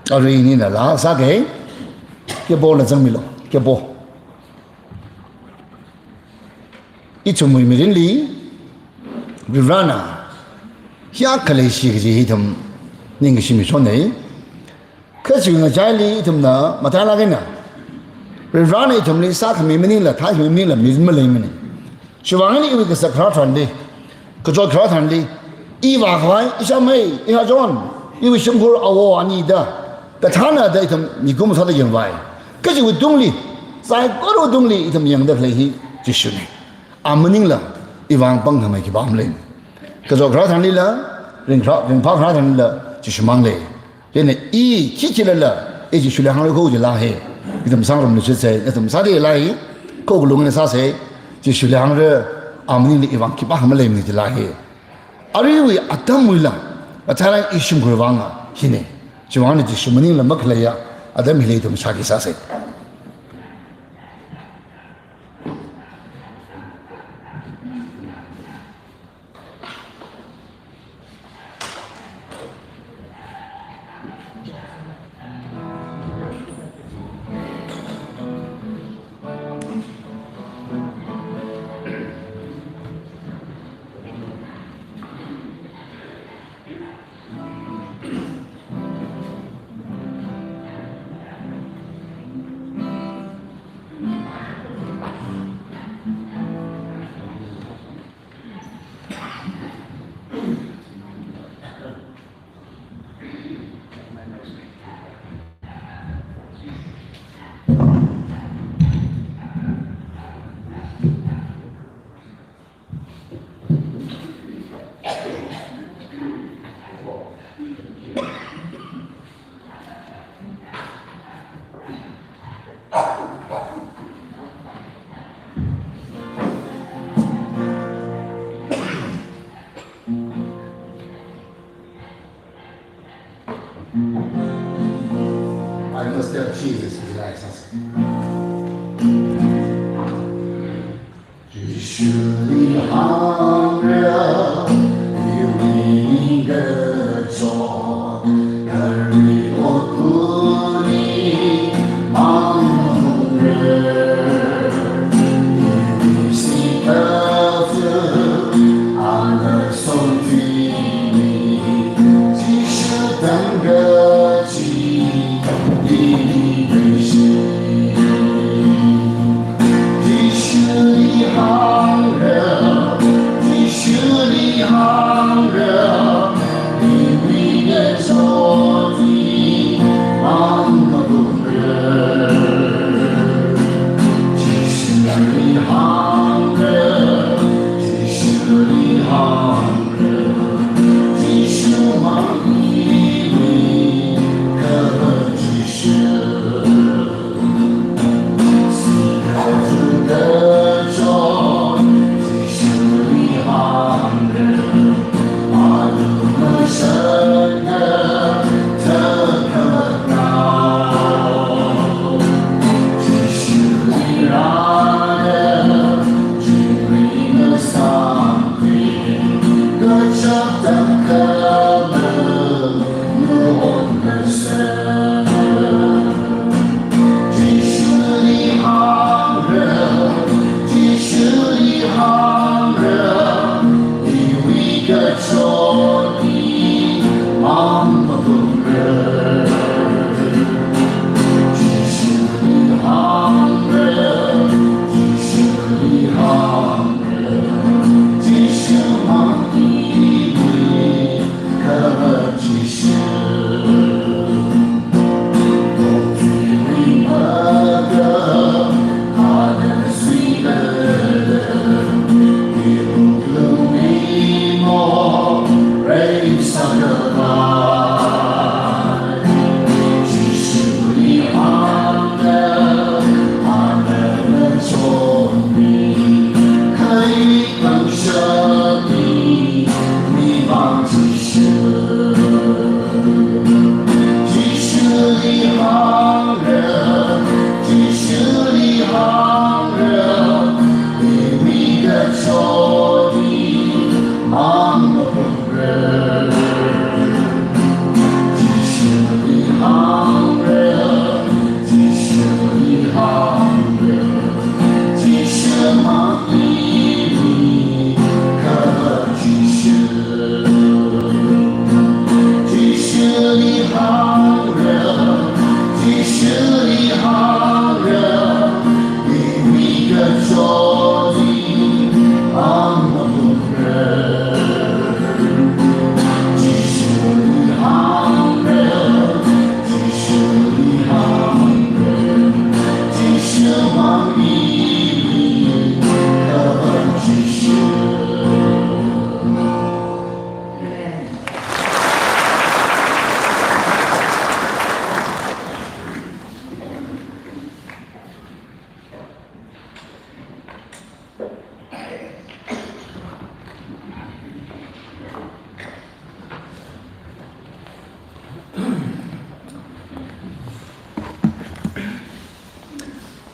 Arui nina laa sāke, khepo na zangmilu, khepo. Ithumwui mirinli, Varivarana hiyākha leishi kaji hi ithum ningkashi mishonei. Kha chiwui ngachaili ithumna mathālāk eina, Varivarana ithumli sākhami maningla, thākhami maningla, mirin maleimana. Chiwui vang eina iwui kasak kharā tharanli, kachot kharā tharanli, i vākhavai, ishāmei, ihachon, iwui shimkhur awo ani da, kathāna da ithum mikumo sāda yangvai. Kha chiwui tungli, saikorawui tungli ithum yangda khalei hi Jishunei. A maningla, i vang pangkhamei khipā malei. Kachot kharā tharanlila, ringkharā, ringphā kharā tharanlila, Jishu mang lei. Chieina i khi khilala, i Jishuli hāngra kho jilāhe. Ithum sangrumlu shitsei, ithum sāda leilahe. Kho kalung eina sāsei, Jishuli hāngra, a maningla i vang khipākha maleimana jilāhe. Aruiwui atamwuila, athālāk i shimkhur vanga, hinei. Chiwui vang eina Jishu maningla makhaleiya atam hili ithum shākhi sāsei. I must tell Jesus is nice. Jishuli hāngra, iwui ningkachot, kharei otpuni mangphungra. Iwui sikafu, ana songthuimi, Jishu tangkachi, ini leishi. Jishuli hāngra,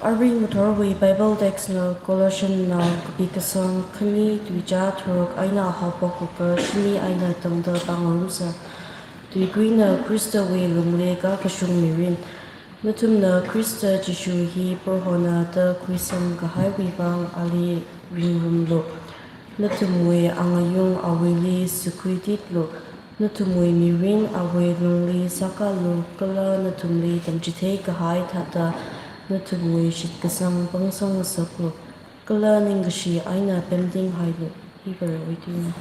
Arui ngathorwui Bible text na Colossian na kapi kasang khani, tuicha tharuk eina haophok kaka shini eina tangda pāngarumsa. Tuikuina Khristawui lungli kakashung mirin. Nathumna Khrista Jishu hi Prohona da khuisangkahaiwui vang ali ringrumlu. Nathumwui angayung awuili sākhuititlu. Nathumwui mirin awui lungli sākalu, kala nathumli tamchitheikahai thāda nathumwui shitkasang pangsangngasaklu. Kala ningkashi eina pemtinghailu. Hi Varewui tuina.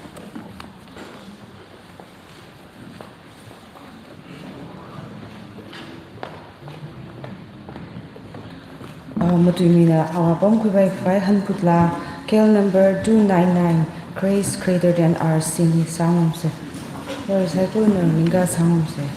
Ah, matuimina awui apam khuipai khavai hanphut laa, K L number two nine nine, Grace Greater Than Our Sin, sāngarumsa. Ora saikora ningkasāngarumsa.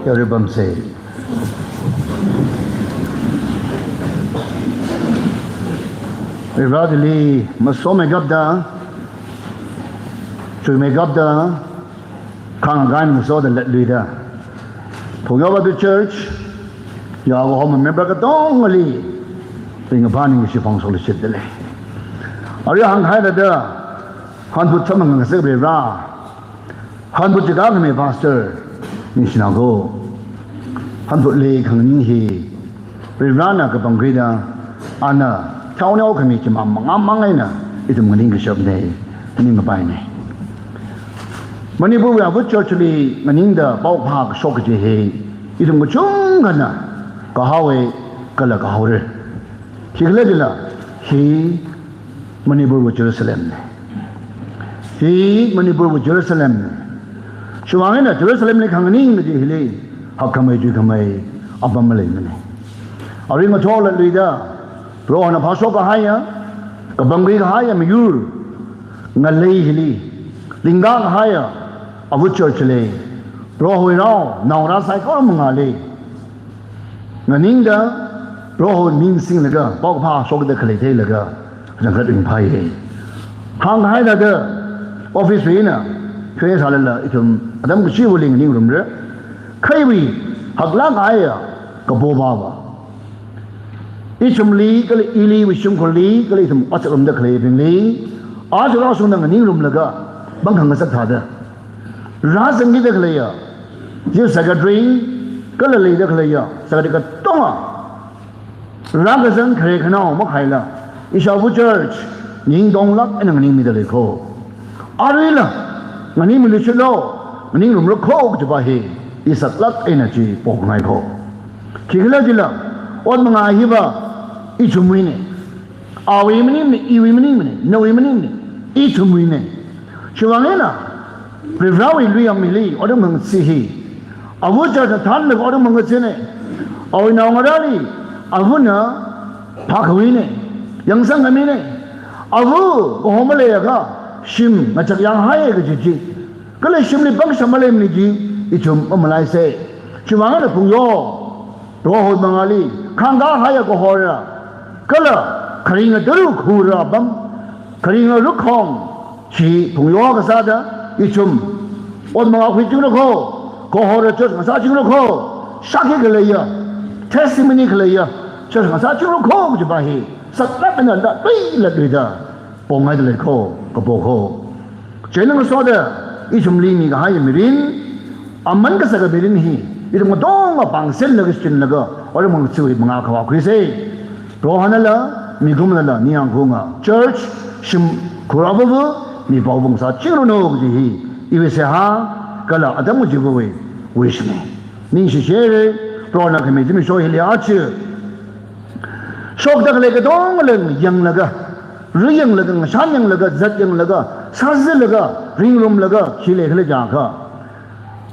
Yarui pamsa. Vareli masomeikapta, chuimeikapta, khangakaina masoda latluida, Phungyo Baptist Church, yaohoma member katongali ringkaphā ningshi phongshoklui shitdalei. Arui hāngkahai thāda, hanphut samphang ngasakra, hanphut chikānkhami pastor, ningshina ko. Hanphutli khanganing hi Varivarana kapangkhuida, ana thaoneokhami chimang mangamang eina ithum nganingkashapna, nganingkapaina. Manipurwui Avut Church li nganingda paophā kashok kaji hi ithum kachungkhana kahaowa kala kahaora. Khikhalajila, hi Manipurwui Jerusalemna. Hi Manipurwui Jerusalemna. Chiwuivang eina Jerusalemli khanganing kaji hili hakkhamei chuikhamei apam maleimana. Arui ngathor latluida, Prohona phāshok kahaiya, kapangkhui kahaiya miyur ngalei hili, lingda kahaiya ava church li, Prohowui rao, naongarā saikora mangāli nganingda, Prohowui ming singlaga, paokaphā shokda khalei theilaga, kachangkhat ringphāya. Hāngkahai thāda, office wui eina, phe sālala, ithum atam kachiva̱li nganingrumra. Kha iwui haklāk kahaiya kapo pāva, ithumli, kala ili iwui shimkhurli, kala ithum ot sārumda khaleibingli, aja rāshungda nganingrumlaga, pāng khangasak thāda, rāzangkida khaleiya, chief secretary, kala leida khaleiya secretary katonga, rākazang khare khanao makhaila, ishāva church, ningtonglāk eina nganingmida lei kho. Aruila, nganingmilu chilo, nganingrumra kho kajiva hi, i saklāk eina chi pokngai kho. Khikhalajila, ot mangā hiva, ithumwuina. Awui maningmana, iwui maningmana, nawui maningmana, ithumwuina. Chiwuivang eina, Varivarāwui luiyam hili, otram khangatha hi, ava church na thānlaga otram khangathana. Awui naongarāli, avana phākhuina, yangsangmina. Ava kaho maleiakha, shim ngachak yanghai kaji chi, kala shimli pangshap maleimana chi, ithum mamalaisa. Chiwuivang eina phungyo, Prohowui mangāli, khāngkahaiya kahora, kala kharinga tara khura apam, kharinga rukhong, chi phungyo kasāda, ithum ot mangā khuichingra kho, kahora church ngasāchingra kho, shākhi khaleiya, testimony khaleiya church ngasāchingra kho kajiva hi, saklāk eina da, tui latluida pongaida lei kho, kapo kho. Chieina ngasoda, ithumli mikahaiya mirin, aman kasaka mirin hi, ithum katonga pāngsenlaga, shichinlaga, otram khangatha chiwui mangā khavā khuisa. Prohanala, mikumnala, ningyāng khaunga, church, shimkhur avāva, mipao vāngasāchingranu kaji hi, iwui seihā, kala atam kachivawui wishna. Ningshi shire, Prohona khami zimiksho hili aja shokda khalei katonga leng yanglaga, ri yanglaga, ngashan yanglaga, zat yanglaga, sāzālaga, ringrumlaga, khi leikhala jiakha,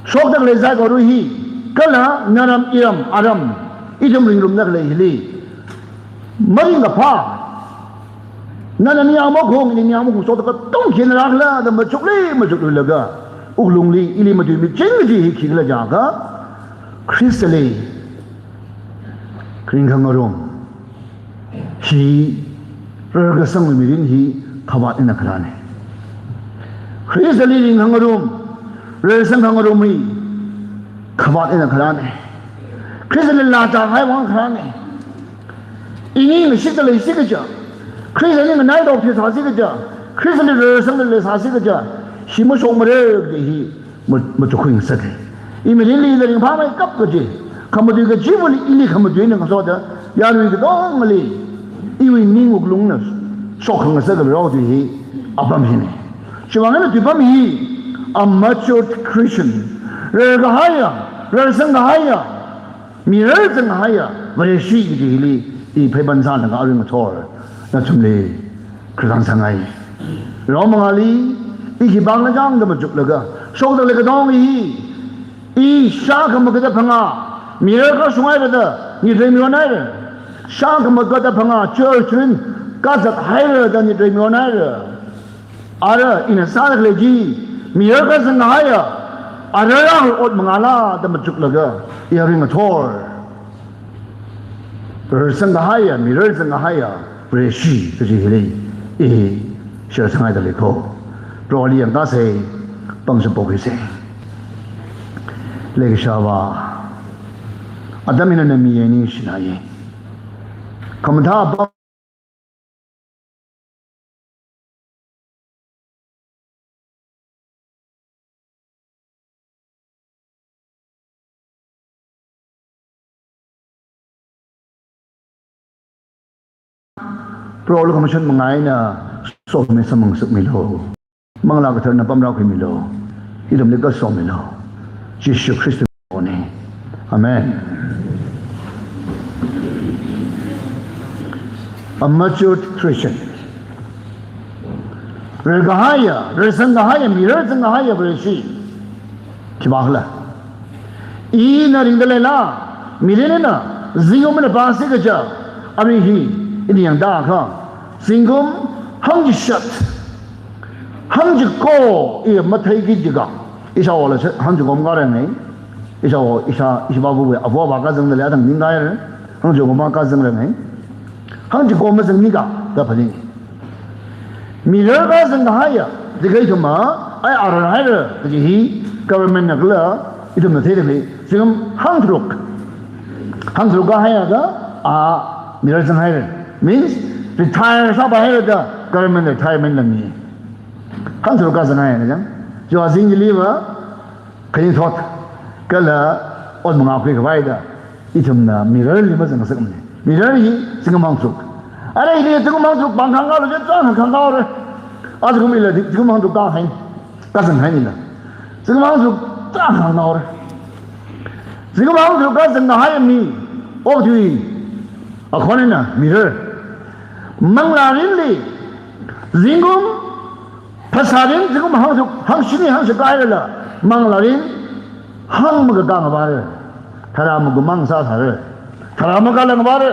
shokda khalei zat kharu hi, kala naram, iram, aram, ithum ringrumda khalei hili, maringkaphā, nana ningyāng makhung, ini ningyāng makhung shokda katonga khina rākhala da machukli, machukluilaga, wuklungli ili matuimiching kaji hi khikhala jiakha, Khristali ringkhangarum hi, rarkasangwui mirin hi khavāt eina kharāna. Khristali ringkhangarum, rarsang khangarum hi khavāt eina kharāna. Khristali laa tāhaiwui vang kharāna. Ini ngashitda leisi kaja, Khristali nganaitok thei sāsi kaja, Khristali rarsangda leisāsi kaja, hi mashokmara kaji hi ma-, machukkhui ngasaka. I mirinli ina ringphāmeikap kaji, khamatui kachivali ili khamatui eina ngasoda, yarui katongali, iwui ning wuklungna shok khangasaka rao tui hi apam hina. Chiwuivang eina tuipam hi, a matured Christian, rarkahaiya, rarsang kahaiya, mirar zanghaiya Vareshi kaji hili i pheiban sālaga arui ngathor nathumli khararchan sāngai. Rao mangāli i khipākhala chang da machuklaga, shokda khalei katonga hi, i shākhamaga da phangā mirar kashunghaira da nitrei mion haira. Shākhamaga da phangā church rin kazat haira da nitrei mion haira. Ara ina sāda khalei chi, mirar kazang kahaiya, ara rāhao ot mangāla da machuklaga, i arui ngathor rarsang kahaiya, mirar zang kahaiya Vareshi kaji hili i share sāngaida lei kho. Proholi yangkasei, pangshap pokhuisei. Leikashāvā, atam hina nana miya ningshinaya. Khamathā apam Proholi khamashung manga eina somi samphang sāmilu. Manglā Katharana pamrākhuimilu. Ithumli kasomilu. Jishu Khristawui mingli. Amen. A matured Christian. Rarkahaiya, rarsang kahaiya, mirar zang kahaiya Vareshi. Khipākhala. Ina ringda leila, mirin eina, zingkum eina pāsi kaja, arui hi, Ini yangda kha, zingkum hangchishat, hangchiko, i matheiki jika, ishāwo la hangchiko makarang ngai, ishāwo, ishā, ishāva̱ va̱wui avo avā kazang da le atang ning kaya, hangchiko makazang rang ngai, hangchiko mazang nika, da phaning. Mirar kazang kahaiya, jikai thuma, ai arar haira, kaji hi, government na kala, ithumna theida khalei, zingkum hangtharuk. Hangtharuk kahaiya ka, a, mirar zang haira. Means, retire sāpā haira da, government retirement la mi. Hangtharuk kazang haira jang. Chiwui azing chili va, khaning thot, kala ot mangā khuikhavai da, ithumna mirarli mazangngasakmana. Mirar hi zingkum hangtharuk. Ara hili zingkum hangtharuk pāng khangkao lo je, chāng khangkao re. A zingkum ila di, zingkum hangtharuk kahai, kazang hainila. Zingkum hangtharuk chāng khangkao re. Zingkum hangtharuk kazang kahai mi, okathui, akhon eina mirar. Manglārinli, zingkum phasārin zingkum hangtharuk, hangshini, hangshi kahailala, manglārin hangmakakā ngavāra. Tharā makumang sāsāra. Tharā makāla ngavāra.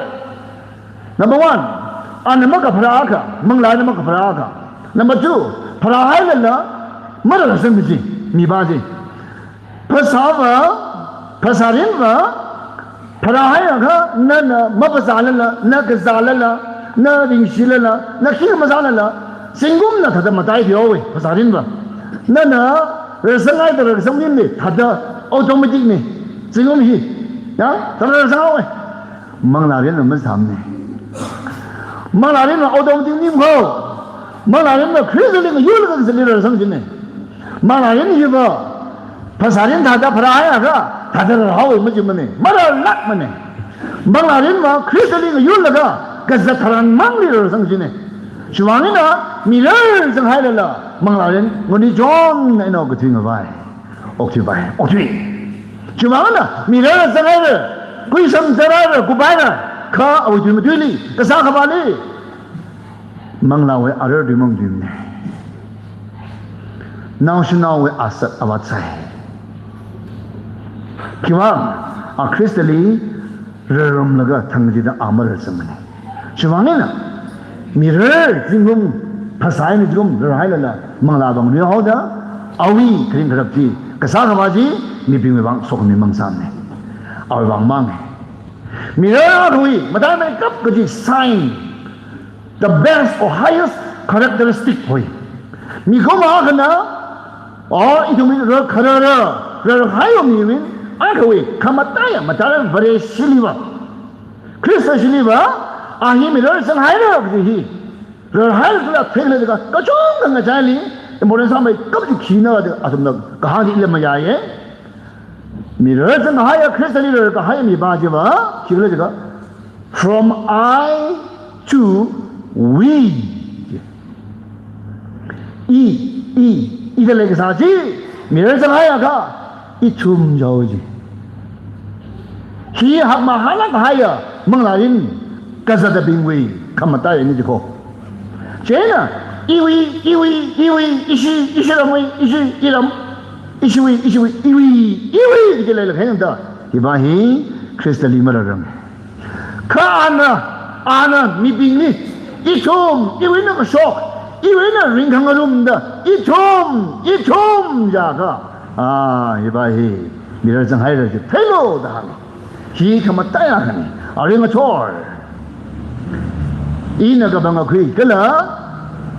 Number one, ana makapharā akha, manglā eina makapharā akha. Number two, pharāhailala, marāsangmi chi, mipā chi. Phasāva, phasārinva, pharāhaiakha, nana maphasālala, na kazālala, na ringshilala, na khi mazālala, zingkumna thāda matai thihaowa, phasārinva. Nana rāsanghai da rāsangmimana, thāda automatic na. Zingkum hi, ya, thāda rāsanghaowa. Manglārinva masāmana. Manglārinva automatic ning kho. Manglārinva Khristali ngayurlaga Khristali rāsang china. Manglārin hiva, phasārin thāda pharāhaiakha, thāda rāhaowa majimana. Marālākmana. Manglārinva Khristali ngayurlaga, kazat tharan mangli rāsang china. Chiwuivang eina, mirar zanghailala, manglārin, nguni chon eina okathui ngavai. Okthuivai, okthui. Chiwuivang eina, mirar zanghaira, kuisham zanghaira, kupaira, kha awui tui matuili, kasā khavāli. Manglāwui arar tui matuimana. Naoshinaowui asat avātsai. Khiwuivang, a Khristali rarumlaga thang jida a marāzangmana. Chiwuivang eina, mirar zingkum, phasā eina zingkum, rarhailala, manglā vang rihaoda, awui kharing kharap chi, kasā khavā chi, mibingwui vang sokhami mangsāmana. Awui vang mang. Mirar akhawui, mataimeikap kaji sign, the best or highest characteristic hoi. Mikumo akhana, o, ithumwui rar kharara, rarhaiya miwui, akhawui, khamataiya, mataiya Vareshiliva. Khristashiliva, a hi mirar zanghaira kaji hi. Rarhailala theilaga, kachungkha ngachaili, important sāmeikap chi khina da, athumna kahāng chi ila mayāya. Mirar zanghaiya Khristali rarkahai mipā chiva, khikhala jiakha, from I to we. I, i, i da leikasā chi, mirar zanghaiakha, ithum jao ji. Hi hakmahālāk kahaiya manglārin kazatabingwui khamataiya ni jikho. Chieina, iwui, iwui, iwui, ishi, ishi ramwui, ishi, iram, ishiwui, ishiwui, iwui, iwui, kaji leilakha da, hiva hi Khristali mararang. Kha ana, ana mibingli, ithum, iwuina kashok, iwuina ringkhangarum da, ithum, ithum jiakha, a, hiva hi, mirar zanghaira ji, theilu da hānga. Hi khamataiya khani, arui ngachor. Ina kapangakhui kala,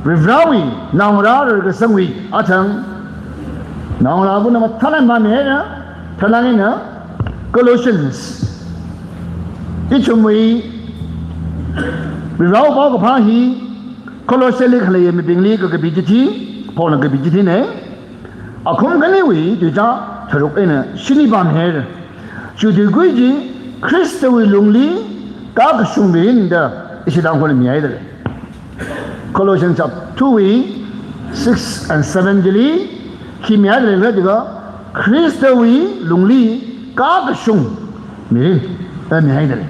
Varivarāwui, naongarā rarkasangwui, achang, naongarā kuna mathālāk mamihaira, thālāk eina, Colossians. Ithumwui, Varivarāwui paokaphā hi, Colossali khalei mibingli kakapi chithi, Paulna kapi chithina. Akhum khaniwui tuizā tharuk eina shini pāmhaira. Chiwui tuikui chi Khristawui lungli kakashung mirin da ishi Tangkhulli mihaida lei. Colossians chapter two wui six and seven chili khi mihaida leikhala jiakha Khristawui lungli kakashung mirin da mihaida lei.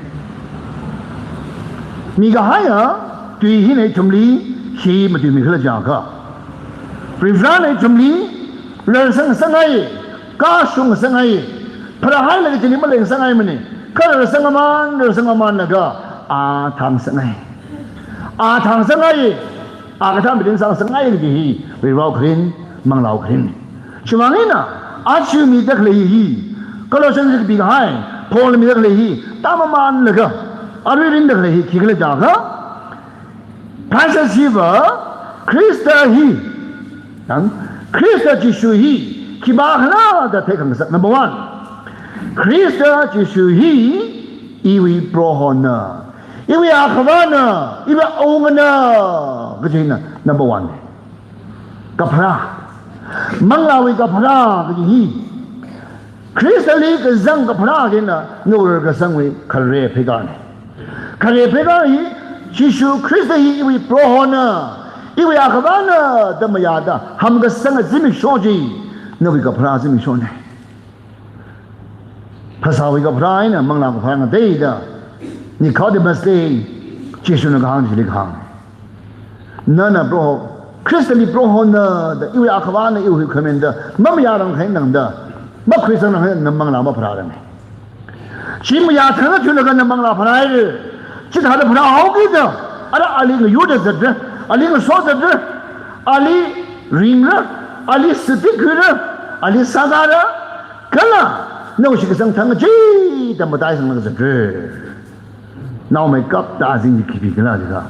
Mikahaiya tui hina ithumli khi matuimikhala jiakha, Varivarāna ithumli rarsangsanghai, kashungsanghai, pharāhailaga chili maleisanghaimana, kha rarsangmān, rarsangmānlaga, a, thāngsanghaina. A thang sangai, a kathā mirin sang sangai kaji hi, Varivarao kharing, manglāwui kharing. Chiwuivang eina, aja mida khalei hi, Colossians li kapikahai, Paul li mida khalei hi, tāmamanlaga, arui ringda khalei hi, khikhala jiakha, Christ hiva, Khrista hi, nang, Khrista Jishu hi, khipākhala da theikhangasak, number one. Khrista Jishu hi, iwui Prohona. Iwui Akhavana, iwui Awungana, kajina number one. Kapharā. Manglāwui kapharā kaji hi. Khristali kazang kapharā kajina nawui rarkasangwui khare pheikāna. Khare pheikā hi, Jishu Khrista hi iwui Prohona, iwui Akhavana da mayāda, hamkasanga zimiksho chi, nawui kapharā zimikshona. Phasāwui kapharā eina manglā kapharā ngateida, Nicodemus li Jishuna kahāng chili kahāng. Nana Proho, Khristali Prohona da, iwui Akhavana, iwui Huikhamina da mamayārangkhaida, makhuisangrangkhaida, na manglā mapharāranga. Chi mayāthang thuilaga na manglā pharāhaira. Chithāda pharāhaokida, ara ali ngayurda zatra, ali ngasozatra, ali ringra, ali satikkhuira, ali sākāra, kala, nawui shitkasang thang chida mataisanglaga zatra. Naomeikapta azing chi khipikhala jiakha,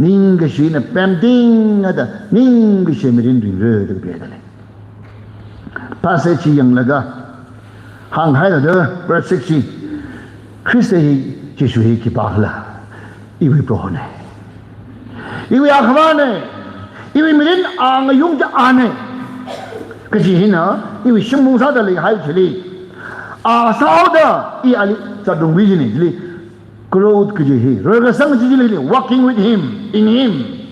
ningkashi eina pemtingda, ningkashi mirin ringra da kapi dalei. Passage chi yanglaga, hānghaida, verse six chi, Khrista hi, Jishu hi khipākhala, iwui Prohona. Iwui Akhavana, iwui mirin angayung chi ana. Kaji hina, iwui shimung sāda leihai chili. A sāhaoda, i ali zatrumwui kajina chili. Growth kaji hi, rarkasang kaji chili, walking with him, in him.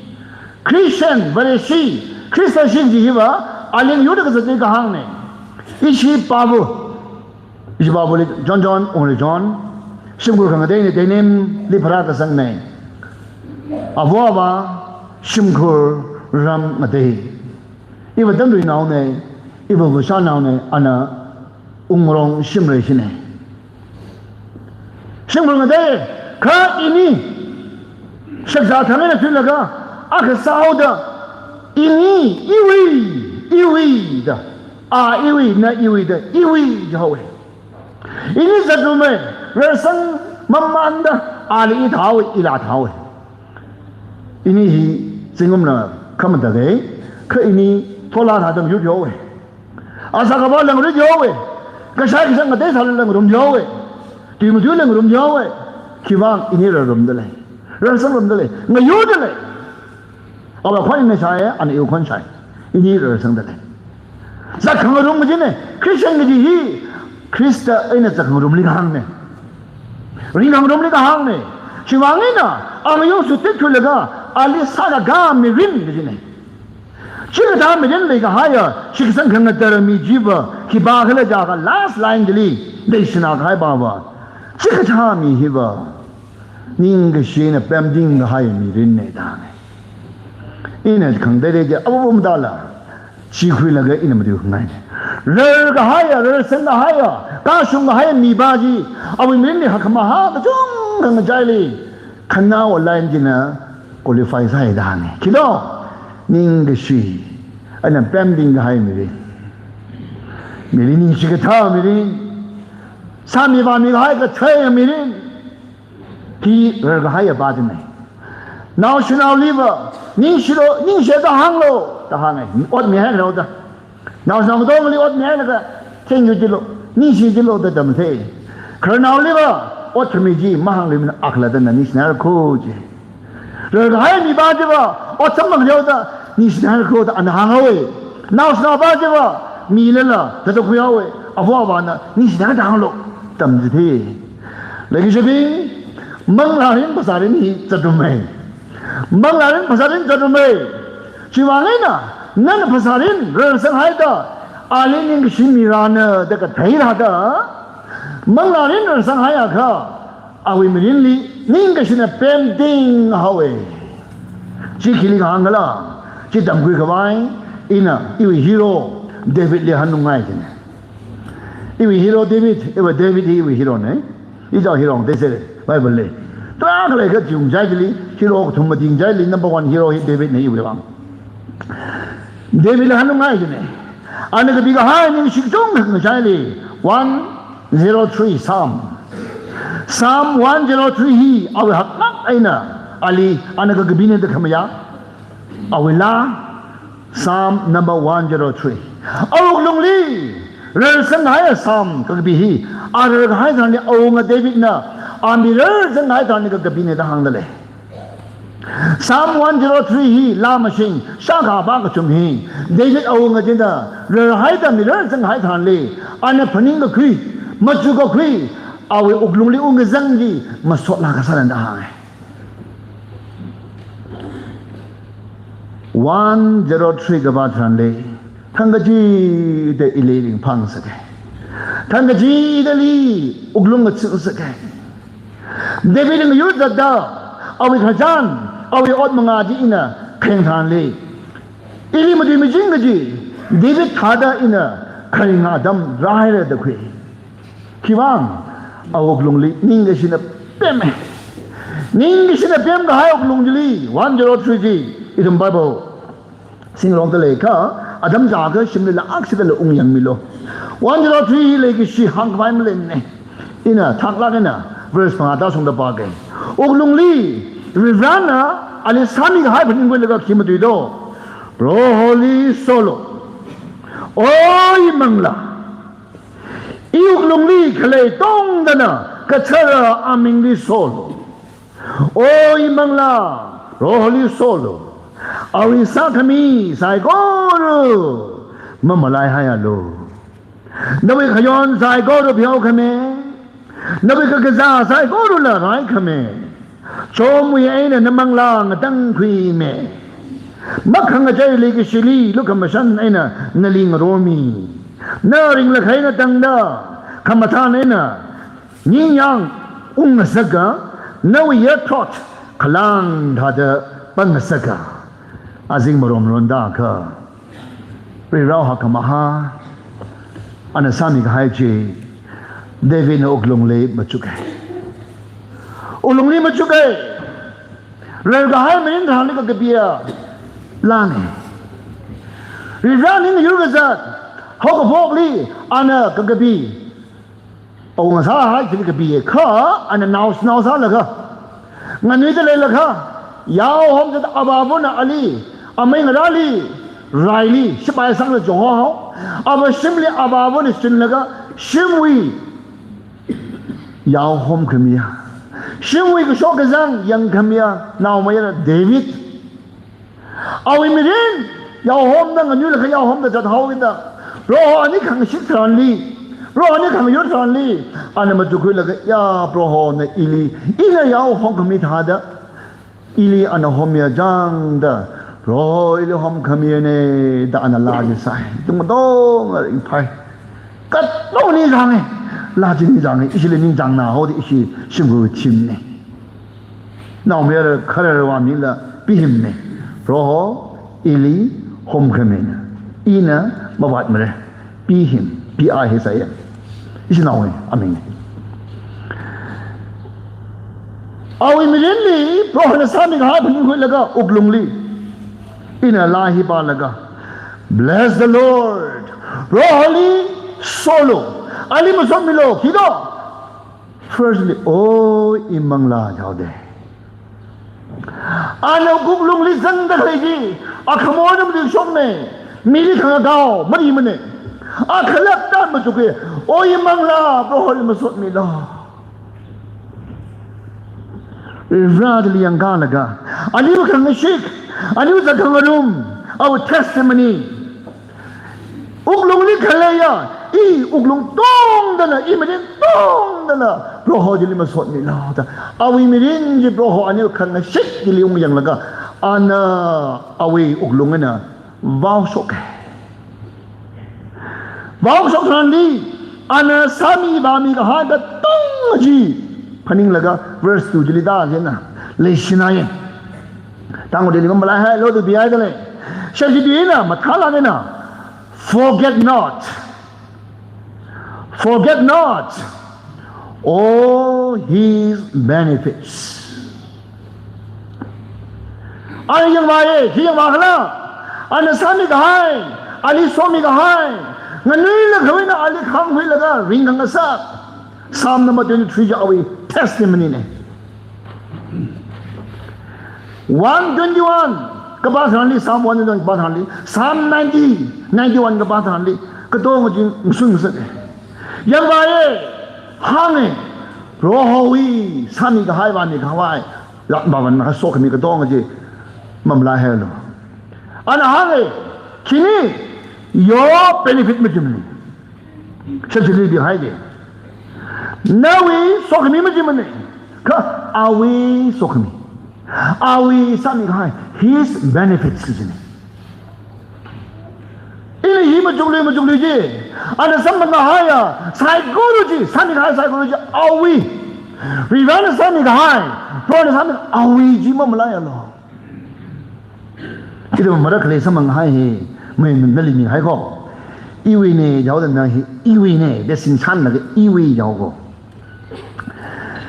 Christian, Vareshi, Khrista shi kaji hiva, ali ngayurda kazat chi kahāngna. Ishi pāva, ishi pāvali John, John, Wungrei John, shimkhur khangateina, Teinaimli pharākasangna. Avo avā, shimkhur ram ngatei. Iva tamruinaona, iva vāshānaona, ana wungrong shimreishina. Shimkhur ngatei, kha ini, shakzā thang eina thuilaga, akha sāhaoda, ini, iwui, iwui da, a iwui, na iwui da, iwui jihaowa. Ini zatrume, rarsang mamanda, ali i thāhaowa, ila thāhaowa. Ini hi zingkumna khamataka, kha ini thola thāda ngayur jihaowa. Asā akhavā langrit jihaowa. Kashai kashāng ngatei sāla langrum jihaowa. Tui matui langrum jihaowa. Khiwuivang ini rarrumda lei. Rarsangrumda lei. Ngayurda lei. Ava khon ina shāya, ana iwui khon shāya. Ini rarsangda lei. Zatkhangarum kajina, Christian kaji hi, Khrista eina zatkhangarumli kahāngna. Ringkhangarumli kahāngna. Chiwuivang eina, angayung satikkhuilaga, ali sākakā mirin kajina. Chikathā mirin leikahaiya, shitkasang khangatara mi chiva, khipākhala jiakha last line chili, leishinākahai pāva. Chikathā mi hiva, ningkashi eina pemtingkahai mirinna da hānga. Ina khangatei chi apam apam dala, chi khuilaga ina matuingaina. Rarkahaiya, rarsangkahaiya, kashungkahaiya mipā chi, awui mirinli hakkhamahā kachungkha ngachaili, khanaowa line china qualify sāya da hānga. Khilo, ningkashi eina pemtingkahai mirin. Mirin ningshikathā mirin. Sāmi vāmikahai kathei mirin. Hi rarkahaiya pā china. Naoshinaoliva, ningshilo, ningshi da hānglo, da hānga. Ot mihai kharao da. Naoshinao katongali ot mihailaga, thank you jilo, ningshi jilo da tamthei. Khararnaoliva, ot khami chi mahāngluimana, akhalattana ningshinai kho ji. Rarkahai mipā chiva, ot samphang jihaoda, ningshinai kho da ana hānghaowa. Naoshinaopā chiva, milala, thāda khuihaowa. Avo avāna, ningshinai da hānglo, tamchithei. Leikashibing, manglārin phasārin hi zatrume. Manglārin phasārin zatrume. Chiwuivang eina, nana phasārin rarsanghaida, ali ningkashi mirana da kathei rāda, manglārin rarsanghaiakha, awui mirinli ningkashina pemting haowa. Chi khili kahāngkhala, chi tamkhui khavai, ina, iwui hero, Davidli hāngngai china. Iwui hero David, iva David hi iwui herona. Ijao hero ngateisera, Bible li. Kala khalei kachungkha chili, hero kathum matingchili, number one hero hi Davidna iwui vang. Davidla hanungngai jina. Ana kapi kahai ningshi kachungkha ngachaili, one zero three Psalm. Psalm one zero three hi awui haklāk eina, ali, ana kakapina da khamayā. Awui laa, Psalm number one zero three. Awui wuklungli rarzanghaiya Psalm kakapi hi, a rarkahai tharanli awunga Davidna, a mi rarzanghai tharanli kakapina da hāngda lei. Psalm one zero three hi laa mashing, shākha pā kachum hi, David awunga china rarhaida mi rarzanghai tharanli, ana phaningkakhui, machukakhui, awui wuklungli ungkazang chi masot laa kasāna da hānga. One zero three kapā tharanli, thangkachida ili ringphāngasaka. Thangkachida ili wuklung ngachuk saka. Davidli ngayur zatda, awui khararchan, awui ot mangā chi ina khayang tharanli, ili matui maching kaji, David thāda ina kharinga atam rāhaira da khui. Khiwuivang, awui wuklungli ningkashina pema. Ningkashina pemkahai wuklung chili, one zero three chi, ithum Bible singrongda leikha, atam chākha shimlila akshida la ungyangmilu. One zero three hi leikashi hāngkhavai maleimana. Ina thaklāk eina verse phangā tāshungda pāga. Wuklungli Varivarana ali sāmikahai phaningkhuilaga khi matui do? Proholi solu. Oi manglā, iwui wuklungli khalei tongdana kathara amingli solu. Oi manglā, Proholi solu. Awui sākhami saikora mamalaihaialu. Nawui khayon saikora pheokhami. Nawui kakazā saikorala raikhami. Chomwui eina na manglā ngatangkhuimi. Makhangachei leikashili lukhamashan eina nali ngaromi. Na ringlakha eina tangda, khamathān eina ningyāng ungngasaka, nawui yathot khalang thāda pangngasaka. Azing maromron da kha, Varivarāwui hakkhamahā, ana sāmikahai chi, Davidna wuklungli machuka. Wuklungli machuka. Rarkahai mirin tharanli kakapiya laana. Varivarā ning yur kazat, haokaphokli ana kakapi. Awunga sāhai chili kapiya kha, ana nao, nao sālaga, nganuida leilakha, yaohom zat avāvana ali, amei ngarāli, raili, shipai sangla chonghao. Ava shimli avāvana shunlaga, shimwui yaohom khamiya, shimwui kashok kazang yangkhamiya naomayara David. Awui mirin, yaohomda nganuilakha yaohomda zathaoda, Proho ani khangashit tharanli, Proho ani khangayur tharanli, ana matukkhuilaga, ya Proho na ili, ina yaohom khami thāda, ili ana homya jangda, Proho ili homkhamiya ne da ana laa chi sāi. Tungtong ringphai. Katonga ningchānga, laa chi ningchānga, ishili ningchāngna haoda ishi shimkhur thimna. Naomayara khararwui mingla Pihimna. Proho ili homkhamina. Ina mavātmara. Pihim, P I H I M. Ishi naowui aming. Awui mirinli Prohona sāmikahai phaningkhuilaga wuklungli ina laa hi pālaga, "Bless the Lord." Proholi solu. Ali masotmilu, khi do? Firstly, o imanglā jaode. Ana wuklungli zangda khalei chi, akhamona matuishokna, mili khangakao marimana. Akhalap tan machuka, o imanglā, Proholi masotmilu. Varivarāli yangkalaga, aniwui khangashit, aniwui zatkhangarum, awui testimony. Wuklungli khaleiya, i wuklung tongdala, i mirin tongdala, Proho chili masotmilu da. Awui mirin chi Proho aniwui khangashit chili ungyanglaga, ana awui wuklung eina vaoshoka. Vaoshok tharanli, ana sāmi vāmikahai katonga chi phaninglaga, verse two chili da jina, leishinaya. Tangkhul chili mamalaihailu da pihaida lei. Shepshi tuina, mathālāk eina, "Forget not. Forget not all his benefits." Ana yangvāya, khi yangvā khala? Ana sāmikahai, ali somikahai, nganuilakha eina ali khanghuilaga ringkhangasak. Psalm number twenty-three chi awui testimony na. One twenty-one kapā tharanli, Psalm one twenty-one kapā tharanli, Psalm ninety, ninety-one kapā tharanli, katonga chi ngasun ngasaka. Yangvāya, hānga, Prohowui sāmikahai, vāmikahai, latva vānmikahai sokhami katonga chi mamalaihaolu. Ana hānga, khini, your benefit majimana. Shakti libi haide. Nawui sokhami majimana. Kha awui sokhami, awui sāmikahai, his benefits jina. Ili hi machuklui, machuklui ji, ana samphangkahaiya saikora chi, sāmikahai saikora chi awui. Varivarana sāmikahai, Prohona sāmi awui chi mamalaialu. Ithum marakli samphang hai hi, mai nali mihai ko. Iwuina jihaoda na hi, iwuina, da singsanlaga iwui jihaoko.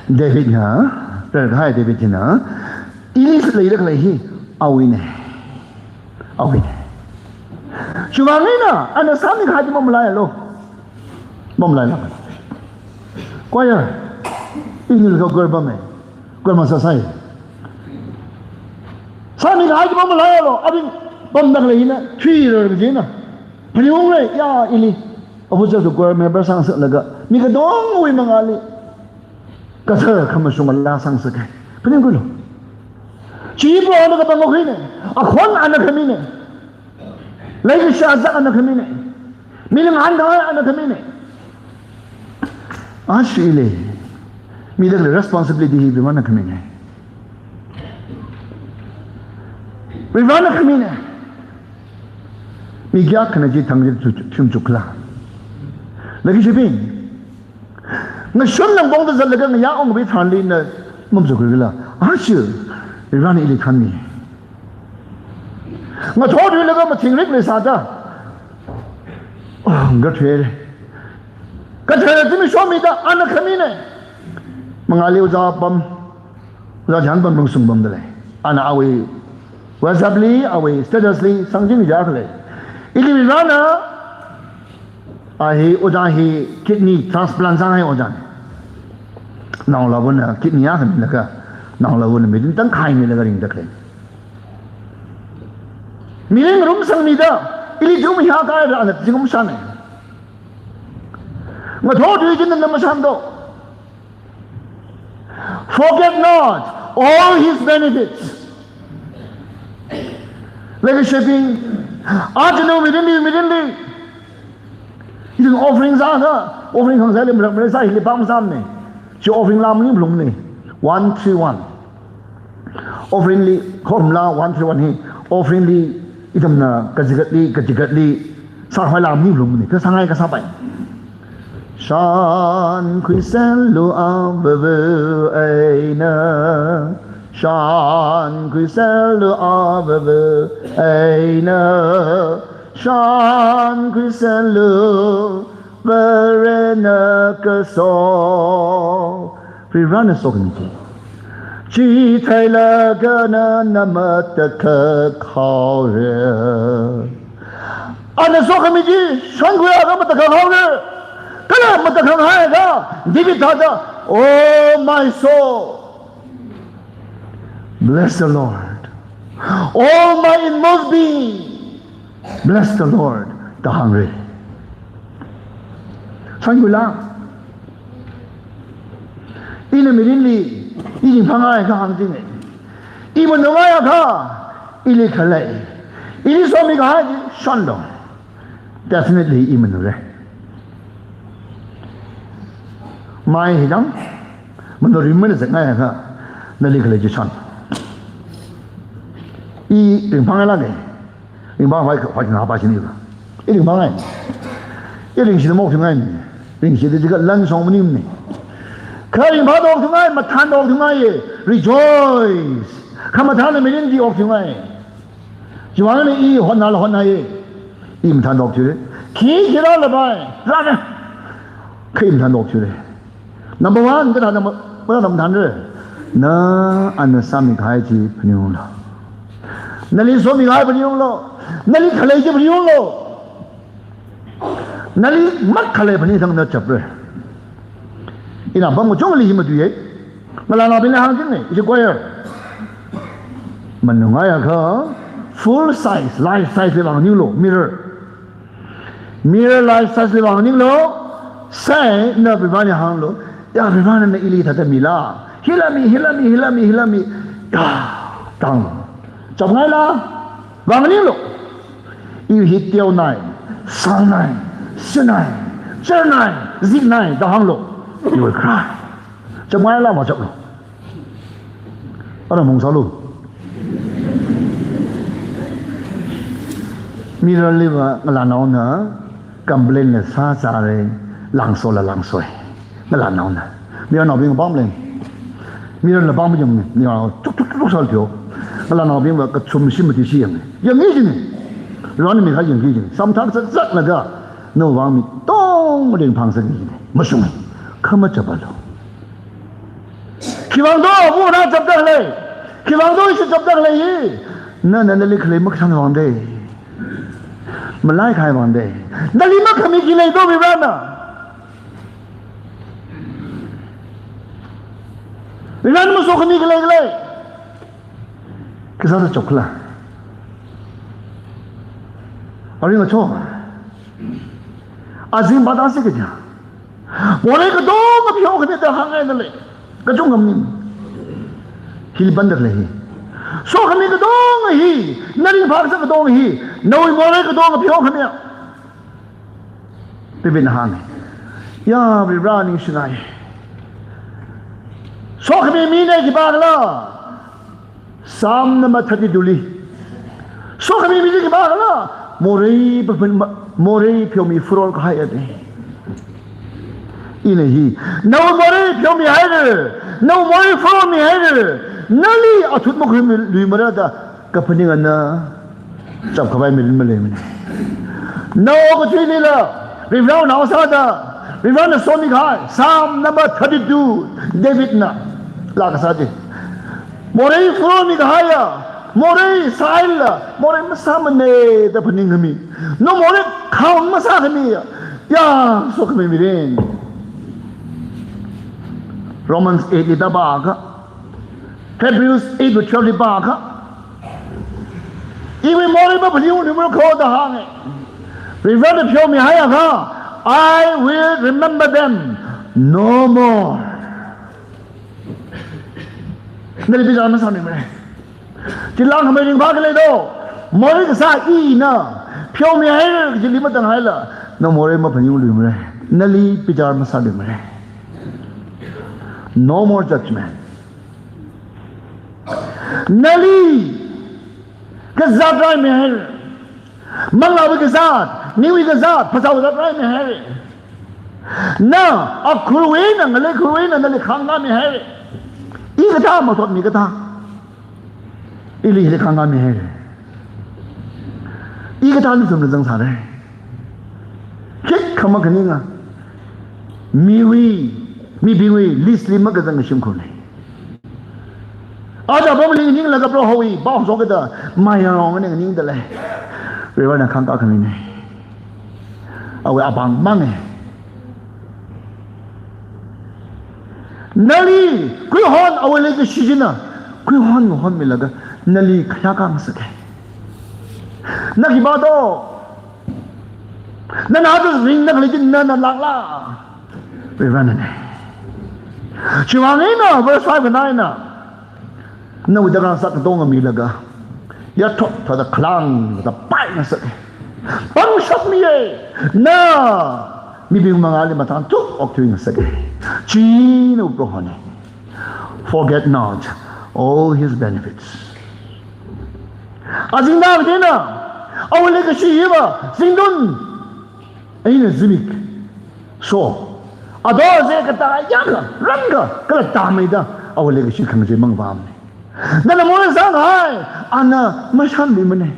Davidna, rarkahai David china, ili leida khalei hi, awuina. Awuina. Chiwuivang eina, ana sāmikahai chi mamalaialu. Mamalaialu. Choir, ini laga choir pammi. Choir masāsai. Sāmikahai chi mamalaialu, abing pamda khalei hina, thuirar kajina. Phaningungrai, ya ili. Officer to choir member sāngasaklaga, mi katongawui mangāli kathar khamashunga laa sāngasaka. Phaningunglu. Chi Prohona kapangkhuina, akhon ana khamina. Leikashi azak ana khamina. Miling hānkahai ana khamina. Ashi ili, mida khalei responsibility hi Varivarana khamina. Varivarana khamina. Mi kayākhana chi thang chi thu-, thumchuk khala. Leikashibing, ngashun langpongda zatlaga ngayā ungkapi tharanli na mamachukri khala. Ashi, Varivarana ili thanmi. Ngathor thuilaga mathingrik leisāda, oh, ngathor thuihaira. Kathara zimiksho mida, ana khamina. Mangāli ojā pam, ojā chān pam, lungsung pamda lei. Ana awui WhatsApp li, awui status li, sangching jiakha lei. Ili Varivarana, a hi, ojā hi kidney transplant sānghai ojāna. Naolavana kidney akha milaga, naolavana mirin tangkhai milaga ringda khalei. Mirin ngarumsangmida, ili chum hiya kaira ana zingkum shāna. Ngathor thui china na mashanto. Forget not all his benefits. Leikashibing, achanu mirinli, mirinli. Ithum offering sākha, offering khangasaili marak marak sā hili pam sāmana. Chi offering laa maningphalungmana. One three one. Offering li, khorumla one three one hi, offering li, ithumna kachigatli, kachigatli, sākhavai laa maningphalungmana, kha sāngai kasāpai. Shankhuiselu avāva̱ eina, shankhuiselu avāva̱ eina, shankhuiselu Varena kaso. Varivarana sokhami chi, chitheilaga nana matakhak haora. Ana sokhami chi shankhuiakha matakhak haora. Kala matakhak haiakha, David thāda, "Oh my soul, bless the Lord. All my inmost being, bless the Lord," da hāngra. Shankhuila. Ina mirinli, i ringphāngaiakha hāngchinga. I manungaiakha, ili khalei, ili somikahai chi shonlu. Definitely i manura. Mai hi dang, manu rimana zakngaiakha, nali khalei chi shon. I ringphāngailāka. Ringphāngavai kha, hoi na pa shini ka. I ringphāngai. I ringshida maokthuingai. Ringshida jiakha lan shong maningmana. Kha ringphāda okthuingai, mathānda okthuingai. Rejoice. Khamathāna mirin chi okthuingai. Chiwuivang eina i hotnala hotnai. I mathānda okthuira. Khi khi rālapai. Rāna. Kha i mathānda okthuira. Number one, kathāda ma-, kathāda mathānra. Na ana sāmikahai chi phaningunglu. Nali somikahai phaningunglu. Nali khalei chi phaningunglu. Nali makhalei phaningthang na chapra. Ina pam kachungli hi matuiya. Ngalānaobingli hāngchinga, ishi choir. Manungaiakha full size, life size li vānganinglu, mirror. Mirror life size li vānganinglu, sai na Varivarali hānglu, ya Varivara nana ili thāda mila. Hila mi, hila mi, hila mi, hila mi. Ya, tang. Chapngaila, vānganinglu. Iwui hi teonai, sānai, shanai, charnai, ziknai, da hānglu. You will cry. Chapngaila, machaplu. Ara mungsālu. Mirror liva ngalānaona complain la sāsāra, langsola langsoi. Ngalānaona. Mirror naobing pamleng. Mirror la pam jam ni, ya, tuk tuk tuk sālu. Ngalānaobingva kachumshi mati shi yang. Yangki jing. Ran mi kha yangki jing. Samthak zat zat laga. Nawui vang mi tong ringphang sāki jing. Mashunga. Khamachaplu. Khiwuivang do, bu na chapda lei. Khiwuivang do ishi chapda lei. Nana nali khalei makasang vang de. Malaikahai vang de. Nali makhami khi lei do Varivarana. Varivarana masokhami khi lei, khi lei. Khi sāda chapkhala. Aring acho. Azing bada si kaja. Morei katonga pheokhami da hāngngaina lei. Kachungkha maning. Hili panda lei hi. Sokhami katonga hi, na ringphākasā katonga hi, nawui morei katonga pheokhami. Davidna hānga. Ya, Varivara ningshinai. Sokhami mina khipākhala. Psalm number thirty-two li. Sokhami mina khipākhala, morei paphan ma-, morei pheomi pharol kahai ate. Ina hi, nawui morei pheomihaira, nawui morei pharolmihaira, nali athut makhuiluimara da kaphaning ana chapkhavai mirin maleimana. Nao kachuilila, Varivara nao sāda, Varivarana somikahai, Psalm number thirty-two, Davidna laa kasā chi. Morei pharolmikahaiya, morei sāhaila, morei masāmana da phaningkhami. Nawui morei khao masākhamiya, ya, sokhami mirin. Romans eight li da pākha, Hebrews eight verse twelve li pākha, iwui morei maphaningungra kho da hānga. Varivarana pheomihaiakha, I will remember them no more. Nali bichar masāmimara. Chi langkhamei ringphā khalei do. Morei kasā ina pheomihaira kajili matanghaila, nawui morei maphaningluimara. Nali bichar masāluimara. No more judgment. Nali kazāt raimihaira. Manglāwui kazāt, miwui kazāt, phasāwui kazāt raimihaira. Na akhurwui eina, ngalei khurwui eina nali khāngkāmihaira. I kathā mathotmi kathā, ili hili khāngkāmihaira. I kathā nathumna zangsāra. Khikha makhaninga. Miwui, mibingwui list li makazanga shimkhurna. Aja pamli nganinglaga Prohowui pao shokda mayarong nganingda lei. Varivarana khāngkā khamina. Awui apāng manga. Nali khuihon awui leikashi china khuihon ngahonmilaga nali khayākā ngasaka. Na khipā do? Nana aja ringda khalei chi nana lākla? Varivaranana. Chiwui vang eina verse five eina, nawui darkar sā katonga milaga, yathot thāda khalang thāda pai ngasaka. Pangshap miya. Na mibing mangāli mathāntuk okthui ngasaka. Chi nawui Prohona. Forget not all his benefits. Azingda kathāna, awui leikashi hiva zingtun eina zimik so, ado ze katā yākha, rānkha, kala tāmeida awui leikashi khangazei mangvamna. Nana morei sākahai ana mashānluimana.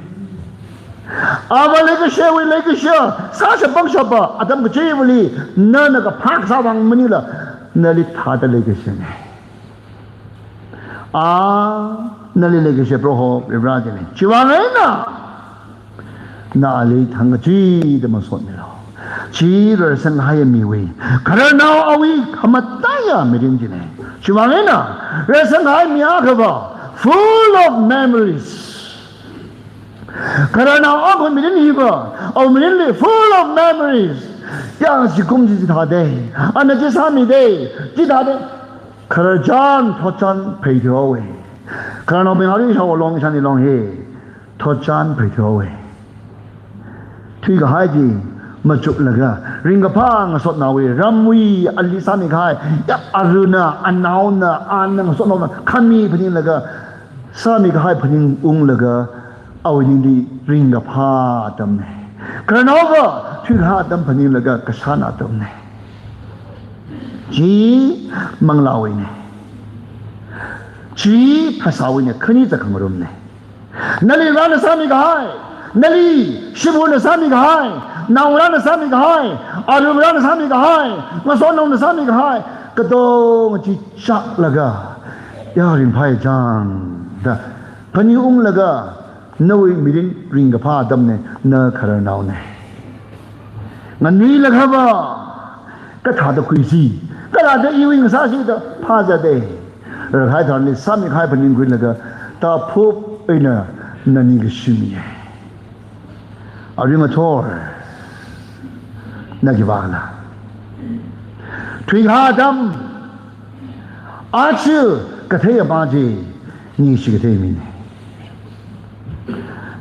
Awui leikashiwui leikashi sāshap pangshapa atam kachiva̱li nana kaphā kasā vang maningla, nali thāda leikashina. A Nali leikashi Proho Varivara chine. Chiwuivang eina na ali thangkachida masotmilu. Chi rarsang kahai miwui, khararnao awui khamataiya mirin chine. Chiwuivang eina rarsang kahai mi akhava full of memories. Khararnao akhawui mirin hiva, awui mirinli full of memories. Ya, zingkum chi chithāda, ana chi sāmida, chithāda. Khararchan, thotchan pheithuihaowa. Khararnaobing arui ishāwo long, ishāni long hi thotchan pheithuihaowa. Thuikahai chi machuklaga, ringkaphā ngasotnaowui, ramwui ali sāmikahai, ya, aruna, anaona, ana ngasotnaona khami phaninglaga, sāmikahai phaningunglaga, awui ningli ringkaphā atamna. Khararnaova thuikahai atam phaninglaga kashāna atamna. Chi manglāwuina. Chi phasāwuina, khani zakhangarumna. Nali Varena sāmikahai, nali shimkhurna sāmikahai, naongarāna sāmikahai, aruivarāna sāmikahai, ngasotnaona sāmikahai, katonga chi chaklaga, ya, ringphāya chang da phaningunglaga, nawui mirin ringkaphā atamna, na khararnaona. Nganuilakhava, kathāda khuisi, kathāda iwui ngasāsi da phāzata. Rarkahai tharanli sāmikahai phaningkhuilaga, ta phup eina na ningkashi miya. Arui ngathor, na khipākhala? Thuikahai atam, aja kathei ama chi, ningshi kathei mina.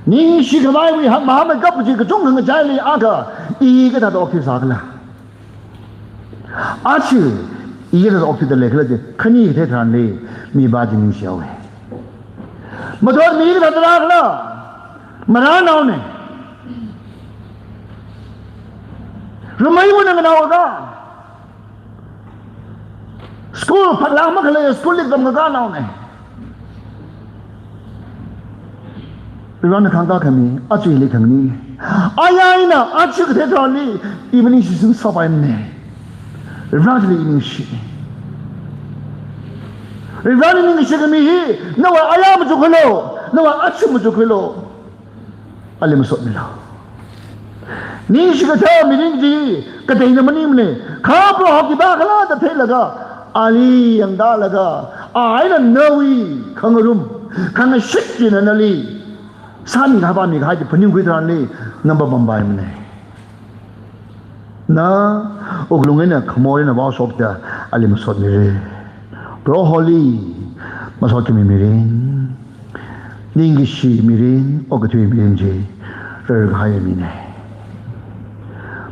Ningshi khavaiwui ha-, mahammai kapu chi kachungkha ngachaili akha, i kathāda okthuisākhala? Aja i kathāda okthuida leikhala chi khani kathei tharanli mipā chi ningshihaowa. Mathot mi kathāda rākhala? Marānaona. Rameiwui nganao akha. School phatlāk makhalei, school li tamkakā naona. Varena khangkā khami, aja ili khangni. Aya eina, aja kathei tharanli, i maningshi singsapaimana. Vareli i ningshi. Vareli ningshi khami hi, nawui aya machukkhuilu, nawui aja machukkhuilu. Ali masotmilu. Ningshi kathā mirin chi kateina maningmana, kha Proho khipākhala da theilaga, ali yangtālaga, a eina nawui khangarum, khangashit china nali sāmikahai pāmikahai chi phaningkhui tharanli, na mapam paimana. Na wuklung eina khamor eina vaoshokda ali masotmira. Proholi masot khami mirin, ningkashi mirin, okathui mirin chi rarkahai mina.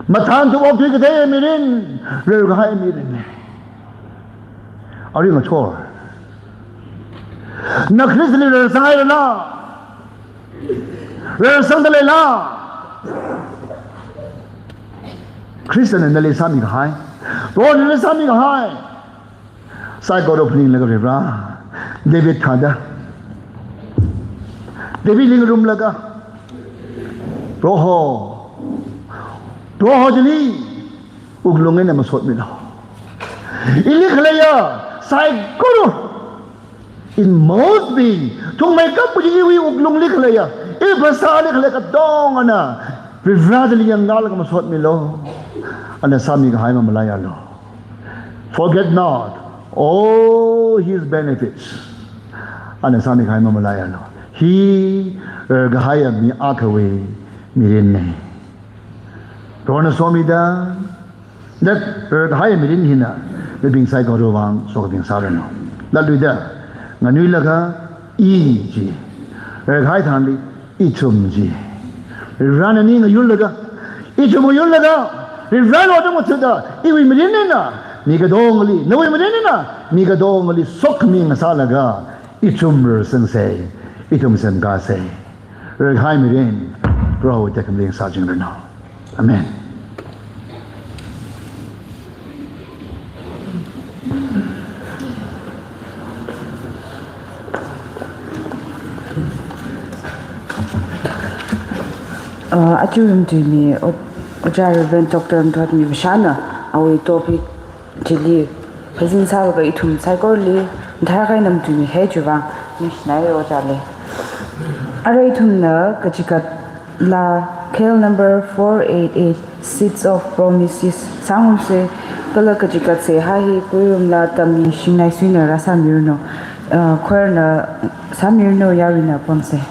Mathānthup okthui kathei mirin rarkahai mirin. Arui ngathor, na Khristali rarsanghairala? Rarsangda leila? Khristana nali sāmikahai, Prohona nali sāmikahai, saikora phaninglaga Varivara, David thāda, Davidli ngarumlaga, Proho, Proho chili wuklung eina masotmilu. Ili khaleiya saikora, inmost being, thungmeikap kaji iwui wuklungli khaleiya, i phasāli khalei katongana Varivara chili yanglaga masotmilu. Ana sāmikahai mamalaialu. Forget not all his benefits. Ana sāmikahai mamalaialu. Hi, eh, kahaiya mi akhawui mirinna. Prohona somida, that, eh, kahaiya mirin hina mibing saikora vang sokhami sāranu. Latluida, nganuilakha i chi, eh, kahai tharanli ithum chi, Varena ning ngayurlaga, ithum ngayurlaga, Varena otram ngathāda, iwui mirin eina mi katongali, nawui mirin eina mi katongali sokhami ngasālaga, ithum rarsangsa, ithum semkasa. Rarkahai mirin Prohowui tekhamatei sāchingranu. Amen. Uh, aja ramtuimi, o-, Ojā Reverend Doctor Mthotmi Vashana, awui topic chili phazin sālaga ithum saikorali mathālāk eina ramtuimi hai chiwuivang, Mishnai ojāli. Arui ithumna kachikat laa khel number four eight eight, Seeds of Promises, sāngarumsa, kala kachikat seihā hi khuirumla tammi shingnaisuina rāsāmiranu, uh, choir na sāmiranu, yaruina ponsa.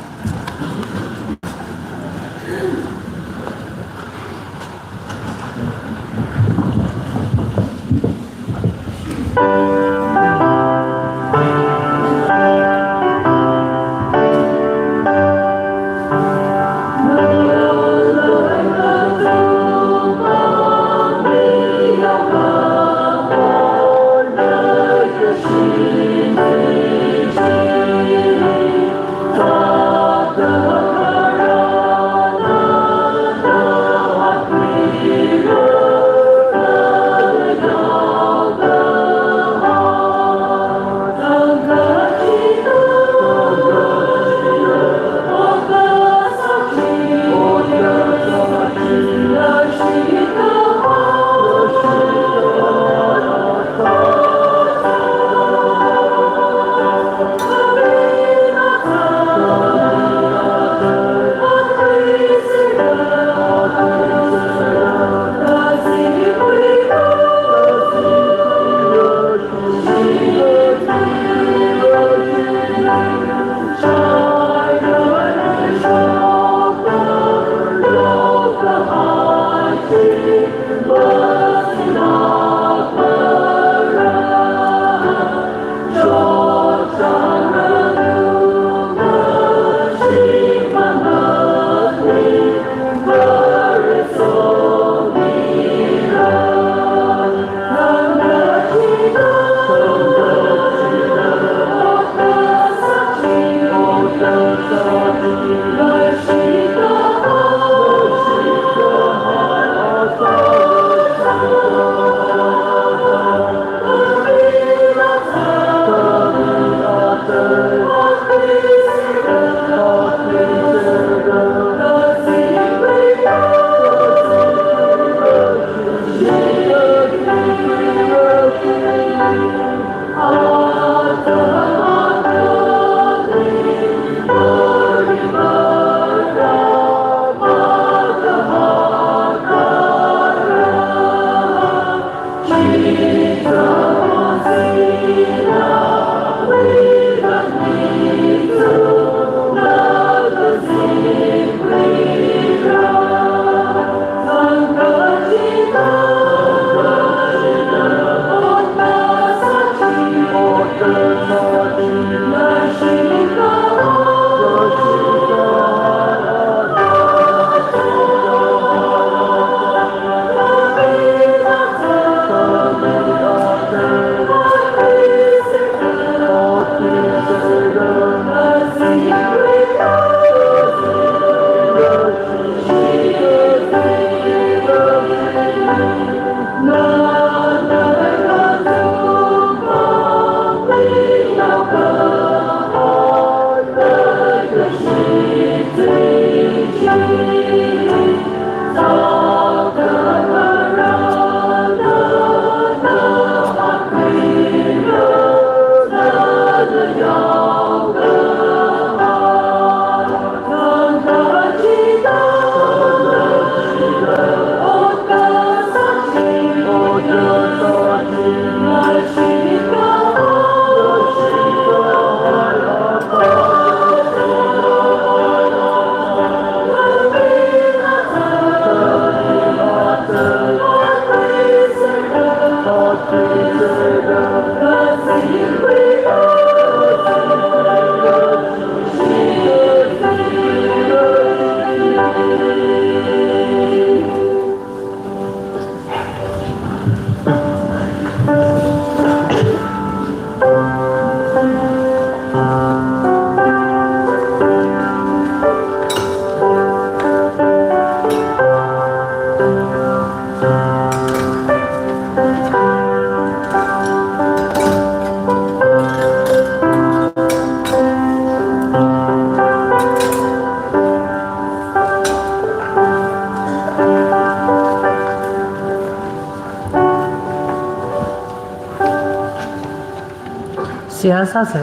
Seihā sāsa.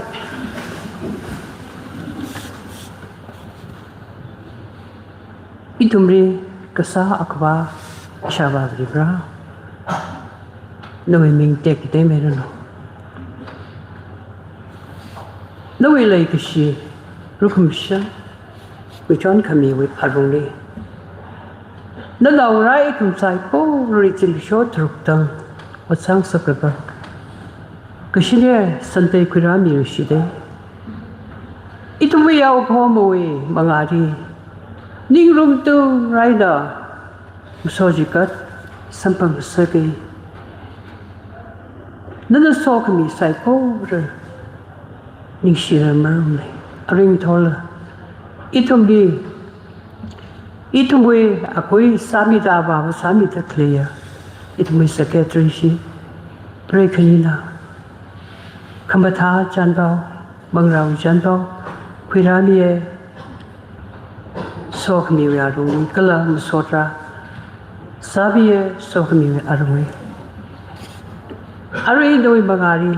Ithumli kasā Akhava Ishāvā Varivara, nawui ming tektemeiranu. Nawui leikashi, rukhamshan, michon khamiwui alungli, nanaongarā ithum saikorali zimiksho tharuk tang ot sāngasaklaga, kashine Sunday khuirāmi rishide. Ithumwui yaophomawui mangāli ningrumtung raina masochikat samphang ngasake. Nana sokhami saikora ningshira marumle. Aringthola ithumli, ithumwui akhui sāmida, avāva sāmida khaleiya ithumwui secretary shi, preikhani na, khamathā chānpao, manglā chānpao khuirāmiye. Sokhamiwui alungli kala masot rā sāmiye, sokhamiwui alungli. Arui nawui mangāli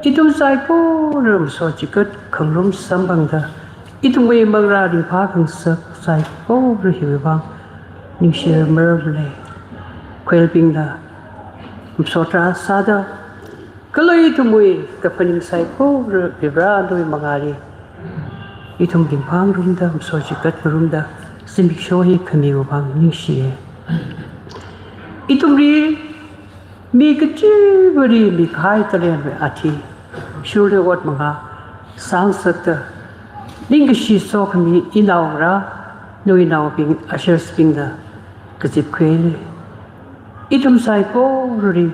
ithum saikora masochikat khangarum samphangda, ithumwui manglā ringphā khangasak saikora hiwui vang ningshira marumle. Khuibingna masot rā sāda, kala ithumwui kaphaning saikora Varivara nawui mangāli ithum ringphā ngarumda, masochikat ngarumda, zimiksho hi khamiwui vang ningshiye. Ithumli mi kachivali mikahai talenwui athishurli ot mangā sāngasakta, ningkashi sokhami inaongarā, nawui naobing, ushers bingna kazipkhuile. Ithum saikorali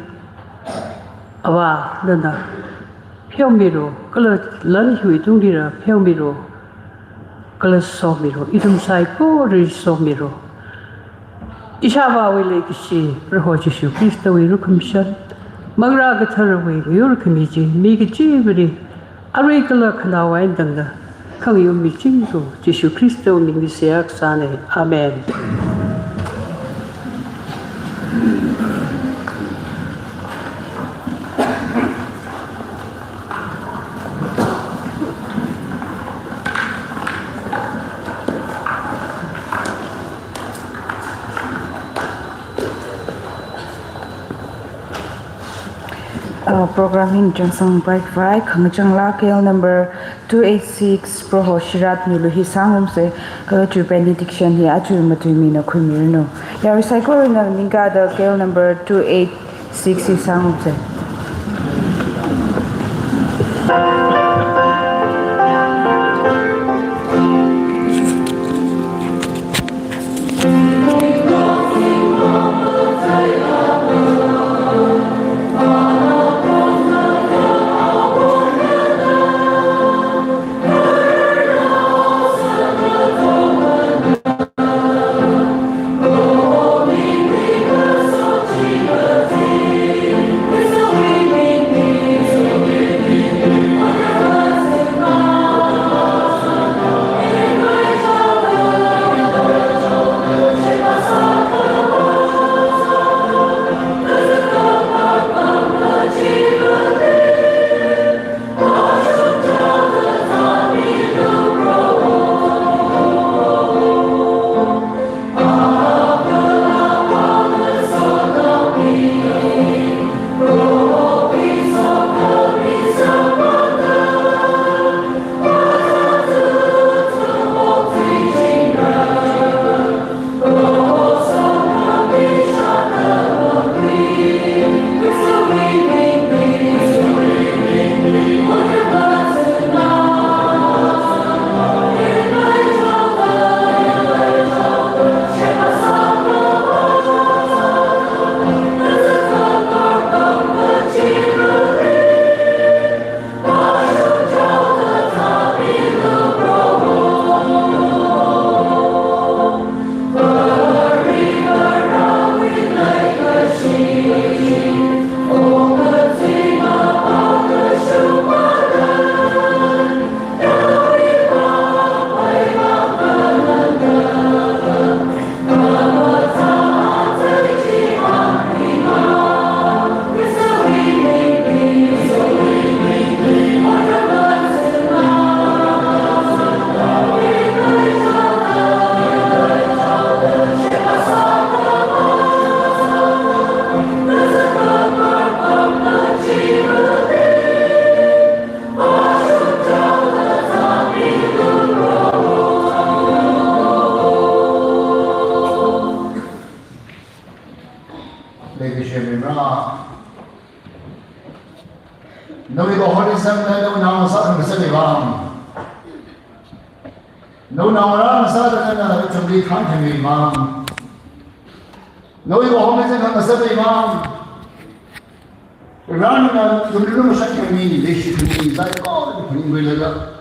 Avā nana pheomilu, kala lan hiwui tungli rā pheomilu, kala somilu, ithum saikorali somilu. Ishāvāwui leikashi, Proho Jishu Khristawui rukhamshan, Manglā Katharawui ngayur khami chi mi kachivali, arui kala khanaowa eina tangda khangayur michinglu, Jishu Khristawui mingli seihā kasāne. Amen. Uh, program hi chānjang paikhavai, khangachang laa KL number two eight six, Proho Shirat Milu hi sāngarumse, kala chiwui benediction hi aja matuimina khuimiranu. Yarui saikorana ningkāda KL number two eight six hi sāngarumse. Leikashimimra. Nawui kahor eina zangda nawui nao sāda ngasakmimang. Nawui nao rāngasakda nana chumli thānkhamimang. Nawui kahor eina zangda ngasakmimang. Rānna chumli lumashak khami, leishi khami, saikora phaningluilaga